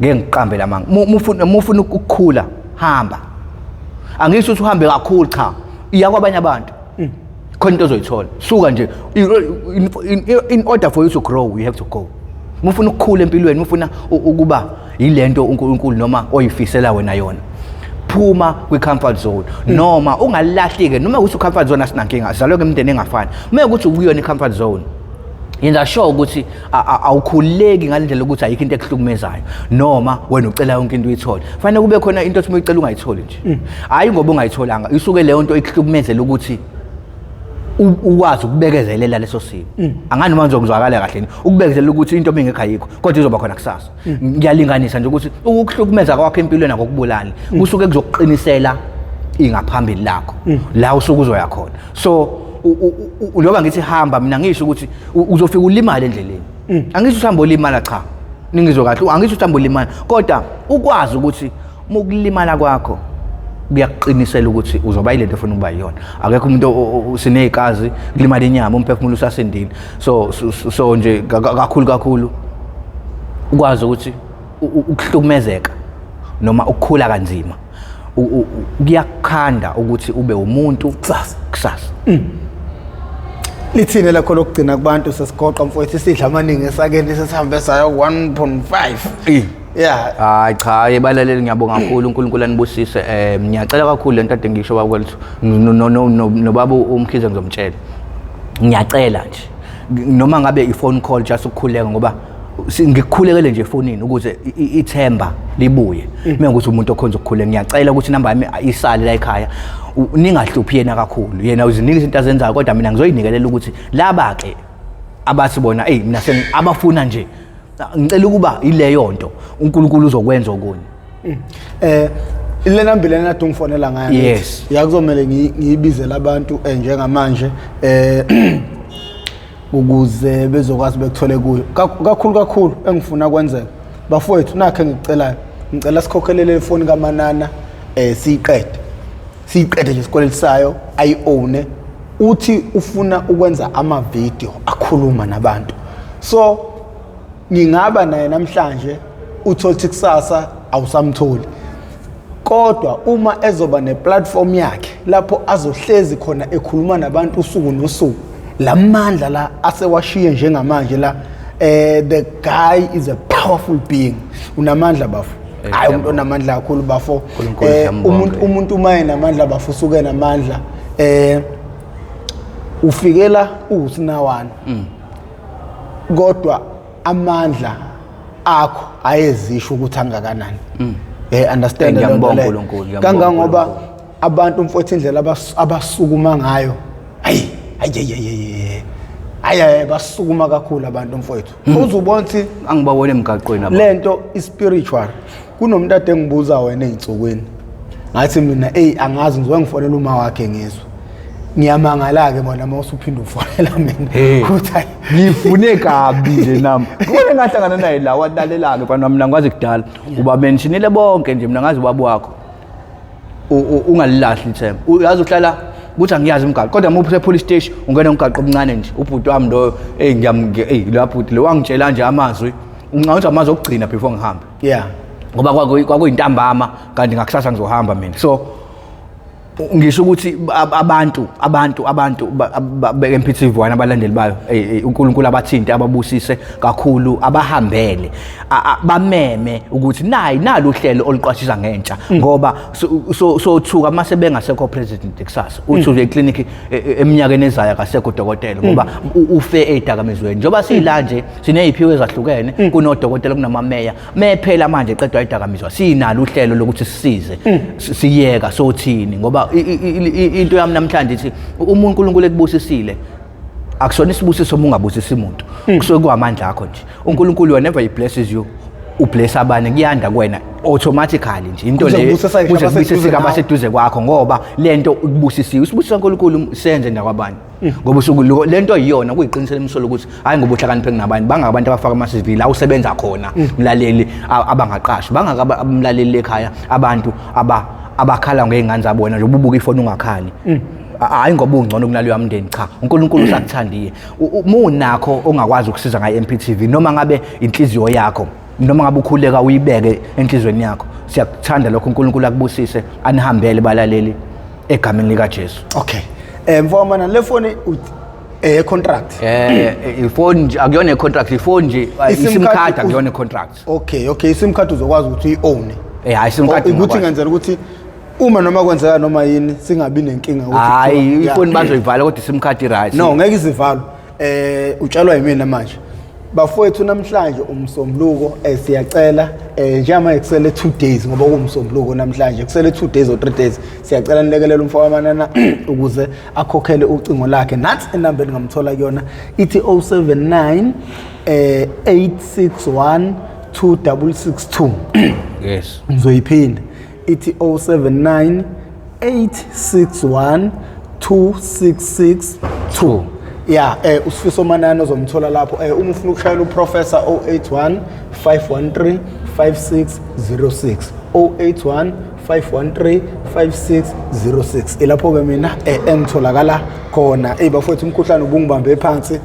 Ngeke ngiqambe lamanga. Mufuna mufuna ukukhula, hamba. Angisho ukuthi uhambe kakhulu, cha. Iya kwabanye abantu. Khona into ozoyithola. Suka nje, in order for you to grow, you have to go. Mufuna ukukhula empilweni, mufuna ukuba yilento uNkulunkulu noma oyifisela wena yona, phuma kwi-comfort zone. Noma ungalahlike, noma ukuthi u-comfort zone asinankinga, sizalwe ngemindeni engafani. Uma ukuthi ukuyona i-comfort zone, yenza sure ukuthi awukhululeki ngale ndlela ukuthi ayikho into ekuhlukumezayo, noma wena ucela yonke into uyithole. Fanele kube khona into othi uma uyicela ungayitholi nje, hhayi ngoba ungayitholanga, isuke leyo nto ikuhlukumezela ukuthi ukwazi ukubekezelela leso simo. Angani noma ngizokuzwakala kahle, ukubekezelela ukuthi into mingekho ayikho, kodwa izoba khona kusasa. Ngiyalinganisa nje ukuthi ukuhlukumeza kwakho empilweni akukubulali, kusuke kuzokuqinisela ingaphambili lakho la usuke uzoya khona. So njengoba ngithi hamba, mina ngisho ukuthi uzofika ulimale endleleni. Angisho ukuthi hamba olimala, cha, ningizwe kahle, angisho ukuthi hamba olimala, kodwa ukwazi ukuthi mukulimala kwakho kuyakuqinisela ukuthi uzoba yilento ofuna ukuba yiyona. Akekho umuntu siney'kazi kulimala inyama, umphefumulo usasindile. So nje kakhulu kakhulu ukwazi ukuthi ukuhlukumezeka noma ukukhula kanzima kuyakukhanda ukuthi ube umuntu kusasa. Kusasa. Lithini lakho lokugcina kubantu? Sesigoqa, mfowethu, isidla amaningi esakeni, sesihambe sayo 1.5. Yeah. Hayi cha, ebalaleli, ngiyabonga kakhulu, uNkulunkulu anibusise. Ngiyacela kakhulu lento ade ngisho bakwethu, nobaba uMkhize ngizomtshela. Ngiyacela nje noma ngabe i-phone call, just ukukhuleka, ngoba ngikukhulekele nje efonini ukuze ithemba libuye. Mina ukuthi umuntu okhonza ukukhuleka, ngiyacela ukuthi inamba yami isale la ekhaya. Ningahluphi yena kakhulu, yena uzinika izinto azenzayo, kodwa mina ngizoyinikelela ukuthi laba ke abathi bona, eyi, mina abafuna nje, ngicela ukuba ileyo nto, uNkulunkulu uzokwenza okunye. Le namba lena ade ungifonela ngayo? Yes. Ya, kuzomele ngiyibizele abantu njengamanje ukuze bezokwazi bekuthole kuyo. Kakhulu kakhulu engifuna kwenzeka, bafowethu, nakhe engikucelayo, ngicela sikhokhelele ifoni kaManana, siyiqede, siyiqede nje isikweletu sayo, ayi-own. Uthi ufuna ukwenza ama-video akhuluma nabantu, so ngingaba naye namhlanje, uthole ukuthi kusasa awusamtholi, kodwa uma ezoba neplatform yakhe lapho azohlezi khona ekhuluma nabantu usuku nosuku, lamandla la asewashiye njengamanje la, the guy is a powerful being, unamandla, bafo. Hayi, umuntu onamandla kakhulu, bafo. uNkulunkulu siyambonga. Umuntu uma enamandla, bafo, usuke enamandla, ufikela uwusinawana, kodwa amandla akho ayezisho ukuthi angakanani. Understand leyo nto Ngiyambonga leyo. uNkulunkulu, ngiyambonga Kangangoba uNkulunkulu. abantu, mfowethu, indlela abasukuma ngayo, hayi hayi hayi hayi hayi, basukuma kakhulu abantu, mfowethu, uzubona ukuthi Angibabone emgaqweni aba. Lento ispiritual. Kunomuntu ade ngibuza wena ey'nsukwini, ngathi mina, eyi, angazi, ngizoke ngifonela uma wakhe ngizwe. Ngiyamangala-ke bona uma usuphinde ufonela mina Hey. ukuthi hayi. Ngifune kabi nje nami, kubona ngahlangana naye la, walalela-ke mfana, mina ngikwazi kudala uba mentionile bonke nje, mina ngazi ubaba wakho. Ungalilahli ithemba. Uyazi uhlala kuthi angiyazi imigaqo, kodwa uma use police station ungena umgaqo omncane nje, ubhuti wami lo, eyi, eyi, la bhuti lo wangitshela nje amazwi, unca ukuthi amazwi okugcina before ngihambe, ngoba kwakuyintambama, kanti ngakusasa ngizohamba mina. So ngisho ukuthi abantu be-MPTV 1, abalandeli bayo, uNkulunkulu abathinte, ababusise kakhulu, abahambele, bameme ukuthi nayi nalo uhlelo oluqwashisa ngentsha, ngoba sothuka mase bengasekho president kusasa, uthi uze eclinic eminyakeni ezayo akasekho udokotela, ngoba ufe ey'dakamizweni. Njengoba sila nje siney'phiwo ezahlukene, kunodokotela, kunamameya, mephela manje eqedwa idakamizwa, sinalo uhlelo lokuthi sisize, siyeka sothini, ngoba into yami namhlanje ithi uma uNkulunkulu ekubusisile, akusona isibusiso uma ungabusisi umuntu, kusuke kuwamandla akho nje. uNkulunkulu, whenever he blesses you, ubless abanye, kuyanda kuwena automatically nje into Kuze le kubusisa ngisho kuze abaseduze kubusiseke nawe. abaseduze kwakho, ngoba lento ikubusisiwe, isibusiso kaNkulunkulu senze nakwabanye, ngoba usuku lento iyona kuyiqinisela emsolo ukuthi hayi ngoba uhlakaniphe kunabanye. Bangabantu abafaka ama-CV la usebenza khona, mlaleli, abangaqashwa, bangaka abamlaleli ekhaya, abantu abakhala ngey'ngane zabo, wena nje ububuka ifoni ungakhali. Hhayi ngoba ungcono kunaleyo mndeni, cha, uNkulunkulu usakuthandiye. Uma unakho ongakwazi ukusiza ngayo i-MPTV, noma ngabe inhliziyo yakho. Noma ngabe ukhuleka uyibeke enhlizweni yakho. Siyakuthanda lokho, uNkulunkulu akubusise, anihambele balaleli egameni lika Jesu. Okay, mfowamana, le foni contract? Ifoni nje akuyona i-contract, ifoni nje. I-SIM i-SIM card. Card akuyona i-contract. Okay, i-SIM card uzokwazi ukuthi uyi-own? Hayi, i-SIM card Ukuthi ngingakwazi. ngenzela ukuthi uma noma kwenzeka noma yini singabi nenkinga ukuthi Hayi, ifoni bazoyivala, kodwa i-SIM card i-right. No, ngeke izivalo. Utshelwa yimina manje, bafowethu. Namhlanje umsombuluko, siyacela, njengamanje kusele 2 days, ngoba kuwumsombuluko namhlanje, kusele 2 days or 3 days, siyacela nilekelele umfo kaManana ukuze akhokhele ucingo lakhe. Nathi inamba eningamthola kuyona ithi 079 861 2662. Ngizoyiphinda, ithi 079 861 2662. Ya, uSifiso Manana ozomthola lapho. Uma ufuna ukushayela uProfessor, 081 513 5606, 081 513 5606. Ilapho ke mina engitholakala khona. Ey bafowethu, umkhuhlane ubungibambe phansi,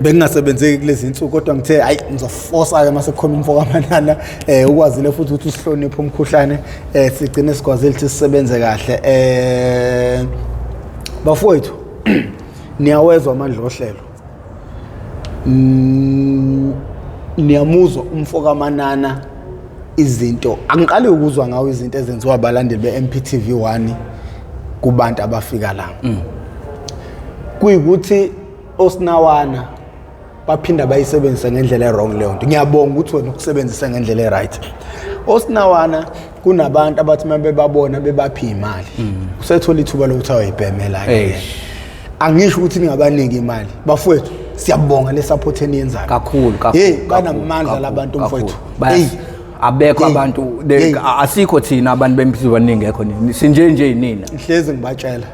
bengingasebenzeki kulezi insuku, kodwa ngithe hayi, ngizofosa-ke mase kukhona umfo kaManana, ukwazile futhi ukuthi usihloniphe umkhuhlane, sigcine sikwazile ukuthi sisebenze kahle. Bafowethu, niyawezwa amandla ohlelo. Niyamuzwa umfo kaManana, izinto angiqali ukuzwa ngawo, izinto ezenziwa abalandeli be-MPTV 1 kubantu abafika la, kuyikuthi osinawana baphinda bayisebenzise ngendlela e-wrong leyo nto. Ngiyabonga ukuthi wena ukusebenzise ngendlela e-right. Osinawana kunabantu abathi uma bebabona bebaphi imali, usethola ithuba lokuthi ayoyibhemela-ke. Eish. Angisho ukuthi ningabaniki imali, bafowethu, siyabonga le support eniyenzayo. Kakhulu, kakhulu. Hey, kakhulu, banamandla kakhulu, labantu, kakhulu. mfowethu. Hey. Abekho Hey. abantu Hey. asikho thina abantu bempilo baningi ekho nini, sinje nje yinina. Ngihlezi ngibatshela.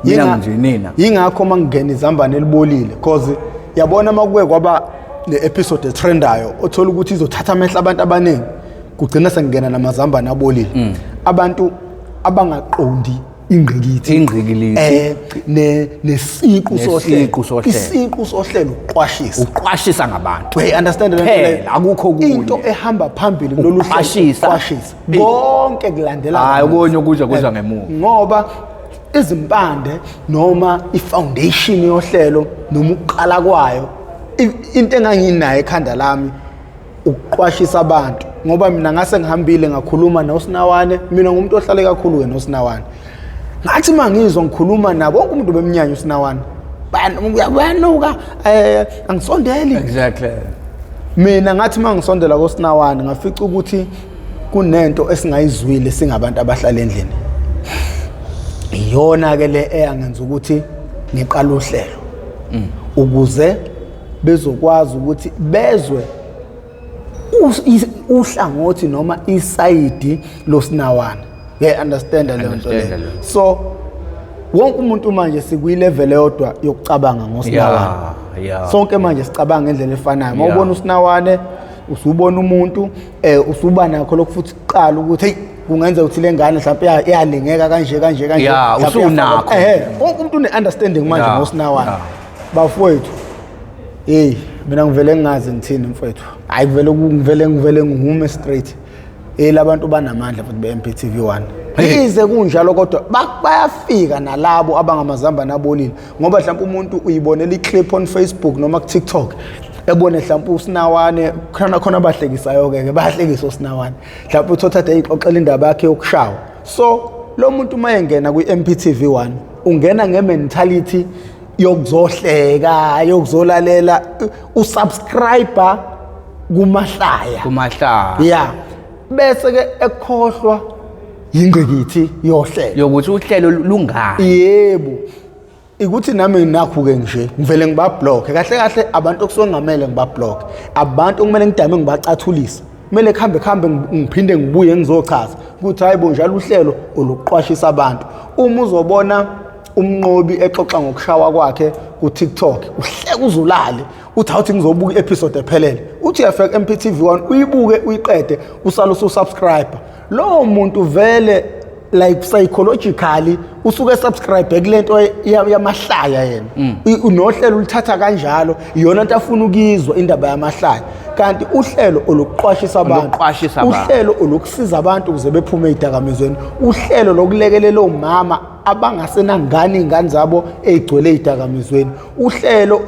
Mina nje nina. Yingakho uma ngingena izambane elibolile, cause yabona uma kuke kwaba ne-episode etrendayo, othola ukuthi izothatha amehlo abantu abaningi, kugcina sengingena namazambane abolile, abantu abangaqondi ingqikithi. Ingqikilithi. Ne nesiqu sohlelo. Nesiqu sohlelo. Isiqu sohlelo uqwashisa. Uqwashisa ngabantu. We understand le nto Phela, leyo? akukho okunye. Into ehamba phambili kulolu hlelo Uqwashisa. uqwashisa. Konke kulandela Hayi, kamuva. okunye kuza kuza ngemuva. Ngoba izimpande noma i-foundation yohlelo noma ukuqala kwayo, into enganginayo ekhanda lami ukuqwashisa abantu, ngoba mina ngase ngihambile ngakhuluma noSinawane. Mina ngumuntu ohlale kakhulu ke noSinawane. Ngathi mangizwa ngikhuluma nabo, wonke umuntu bemnyanya uSinawane, bayanuka, angisondeli. Mina ngathi uma ngisondela koSinawane, ngafica ukuthi kunento esingayizwile singabantu abahlala endlini. Iyona ke le eyangenza ukuthi ngiqale uhlelo, ukuze bezokwazi ukuthi bezwe uhlangothi noma isayidi loSinawana. Uyayi understand leyo nto Understand leyo? leyo. So wonke umuntu manje sikwilevel eyodwa yokucabanga ngoSinawane. Sonke manje sicabanga ngendlela efanayo. Uma ubona uSinawane, usubona umuntu, usuba nakho lokhu futhi kuqala ukuthi hey, kungenzeka ukuthi le ngane mhlawumbe iyalingeka kanje kanje kanje. Mhlawumbe usunakho. Wonke umuntu une understanding manje ngoSinawane. Bafowethu, hey, mina ngivele ngingazi ngithini, mfowethu. Hayi, kuvele ngivele ngihume straight. Labantu banamandla futhi be-MPTV 1. Ize kunjalo, kodwa bayafika nalabo abangamazambane abolile, ngoba mhlawumbe umuntu uyibonela i-clip on Facebook noma ku-TikTok, ebone mhlawumbe uSinawane khona khona, abahlekisayo ke bayahlekisa uSinawane, mhlawumbe uthotha ade eyixoxela indaba yakhe yokushawa. So lo muntu uma engena kwi-MPTV 1, ungena nge-mentality yokuzohleka, yokuzolalela, usubscribe kumahlaya. Kumahlaya. Ya, bese ke ekhohlwa yingqikithi yohlelo, yokuthi uhlelo lungani. Yebo, ikuthi nami nakhu ke nje ngivele ngibablock. Kahle kahle abantu okusuke ngamele ngibablock, abantu okumele ngidame ngibacathulise, kumele kuhambe kuhambe, ngiphinde ngibuye ngizochaza ukuthi hayi bo, njalo uhlelo oluqwashisa abantu. Uma uzobona umnqobi exoxa ngokushawa kwakhe ku-TikTok, uhleke uzulale, uthi awuthi ngizobuka i-episode ephelele, uthi uyafika MPTV 1, uyibuke uyiqede, usale ususubscribe. Lowo muntu vele, like, psychologically usuke subscribe kulento yamahlaya yena. Unohlelo ulithatha kanjalo, iyona nto afuna ukuyizwa, indaba yamahlaya. Kanti uhlelo olukuqwashisa abantu, Olukuqwashisa abantu. uhlelo olukusiza abantu ukuze bephume ey'dakamizweni, uhlelo lokulekelela omama abangasenangane iy'ngane zabo ey'gcwele ey'dakamizweni, uhlelo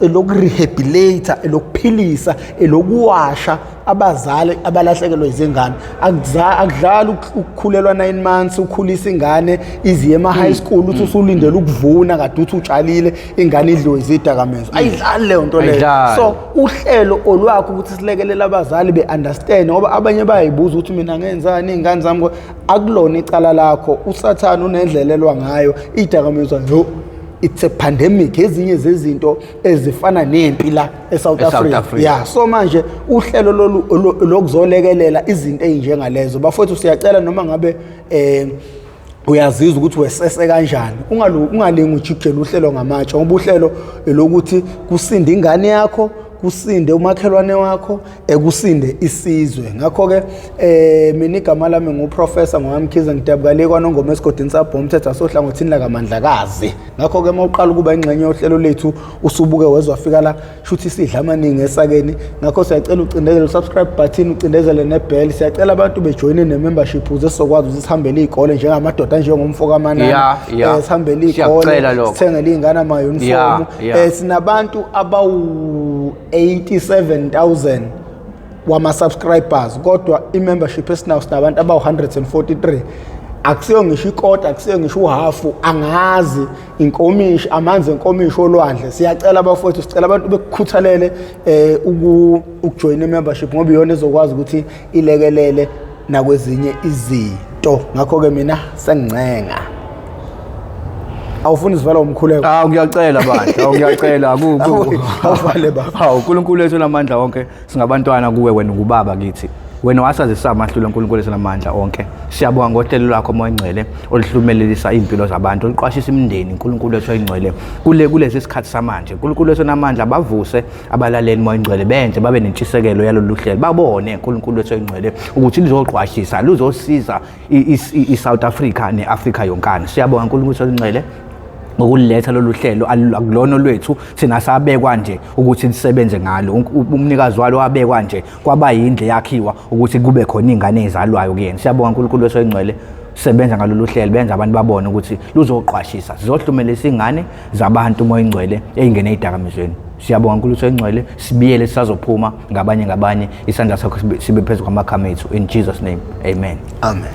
elokurehabilita, elokuphilisa, elokuwasha abazali abalahlekelwe izingane. Akudlali ukukhulelwa 9 months, ukhulisa ingane iziye ema-high school, uthi usulindele ukuvuna kade uthi utshalile, ingane idliwe izidakamizwa. Ayidlali leyo nto leyo. Ayidlali. So uhlelo olwakho ukuthi silekelele abazali be-understand, ngoba abanye bayayibuza ukuthi mina ngenzani iy'ngane zami. Akulona icala lakho, usathane unendlela elwa ngayo iy'dakamizwa. Yo, it's a pandemic, ezinye zezinto ezifana nempi la eSouth E-South Africa. Africa. Yeah, so manje uhlelo lolu lokuzolekelela izinto ezinjengalezo, bafowethu, siyacela noma ngabe uyazizwa ukuthi wesese kanjani, ungalingi ujikijele uhlelo ngamatshe, ngoba uhlelo lokuthi kusinde ingane yakho, kusinde umakhelwane wakho, ekusinde isizwe. Ngakho-ke mina igama lami nguProfessor ngoMkhize, ngidabuka le kwaNongoma esigodini sabhomthetho asohlangothini lakaMandlakazi. Ngakho-ke uma uqala ukuba ingxenye yohlelo lethu, usubuke wezwa fika la, shuthi sidla amaningi esakeni. Ngakho siyacela ucindezele u-subscribe button, ucindezele ne-bell. Siyacela abantu bejoyine ne-membership ukuze sizokwazi ukuthi sihambele iy'kole njengamadoda, njengomfo kaManana. Sihambele iy'kole, Siyakucela lokho. sithengele iy'ngane ama-uniform. Sinabantu abawu-87,000 wama-subscribers, kodwa i-membership esinawo sinabantu abawu-143. Akusiyo ngisho ikota, akusiyo ngisho uhafu, angazi inkomishi, amanzi enkomishi olwandle. Siyacela abafowethu, sicela abantu bekukhuthalele ukujoyina i-membership, ngoba iyona ezokwazi ukuthi ilekelele nakwezinye izinto. Ngakho-ke mina sengincenga, awufuni sivala umkhuleko? Hawu, ngiyacela bandla, hawu, ngiyacela. Awuvale, baba. Hawu, uNkulunkulu wethu namandla onke, singabantwana kuwe, wena ungubaba kithi. Wena wasazisa amahlule, uNkulunkulu wethu namandla onke. Siyabonga ngohlelo lwakho, Moya Ngcwele, oluhlumelelisa iy'mpilo zabantu, oluqwashisa imindeni, uNkulunkulu wethu oyingcwele. Kulesi sikhathi samanje, uNkulunkulu wethu namandla, bavuse abalaleli, Moya Ngcwele, benze babe nentshisekelo yalolu hlelo. Babone, uNkulunkulu wethu oyingcwele, ukuthi luzoqwashisa, luzosiza i-South Africa ne-Afrika yonkana. Siyabonga, uNkulunkulu wethu oyingcwele, ngokuletha lolu hlelo. Akulona lwethu thina, sabekwa nje ukuthi lisebenze ngalo. Umnikazi walo wabekwa nje, kwaba yindle yakhiwa ukuthi kube khona iy'ngane ey'zalwayo kuyena. Siyabonga, uNkulunkulu wethu oyingcwele, sebenza ngalolu hlelo, benza abantu babone ukuthi luzoqwashisa, sizohlumelisa iy'ngane zabantu, Moya Ingcwele, ey'ngene ey'dakamizweni. Siyabonga, uNkulunkulu oyingcwele, sibiyele, sisazophuma ngabanye ngabanye, isandla sakho sibe phezu kwamakhama ethu. In Jesus name, amen. Amen.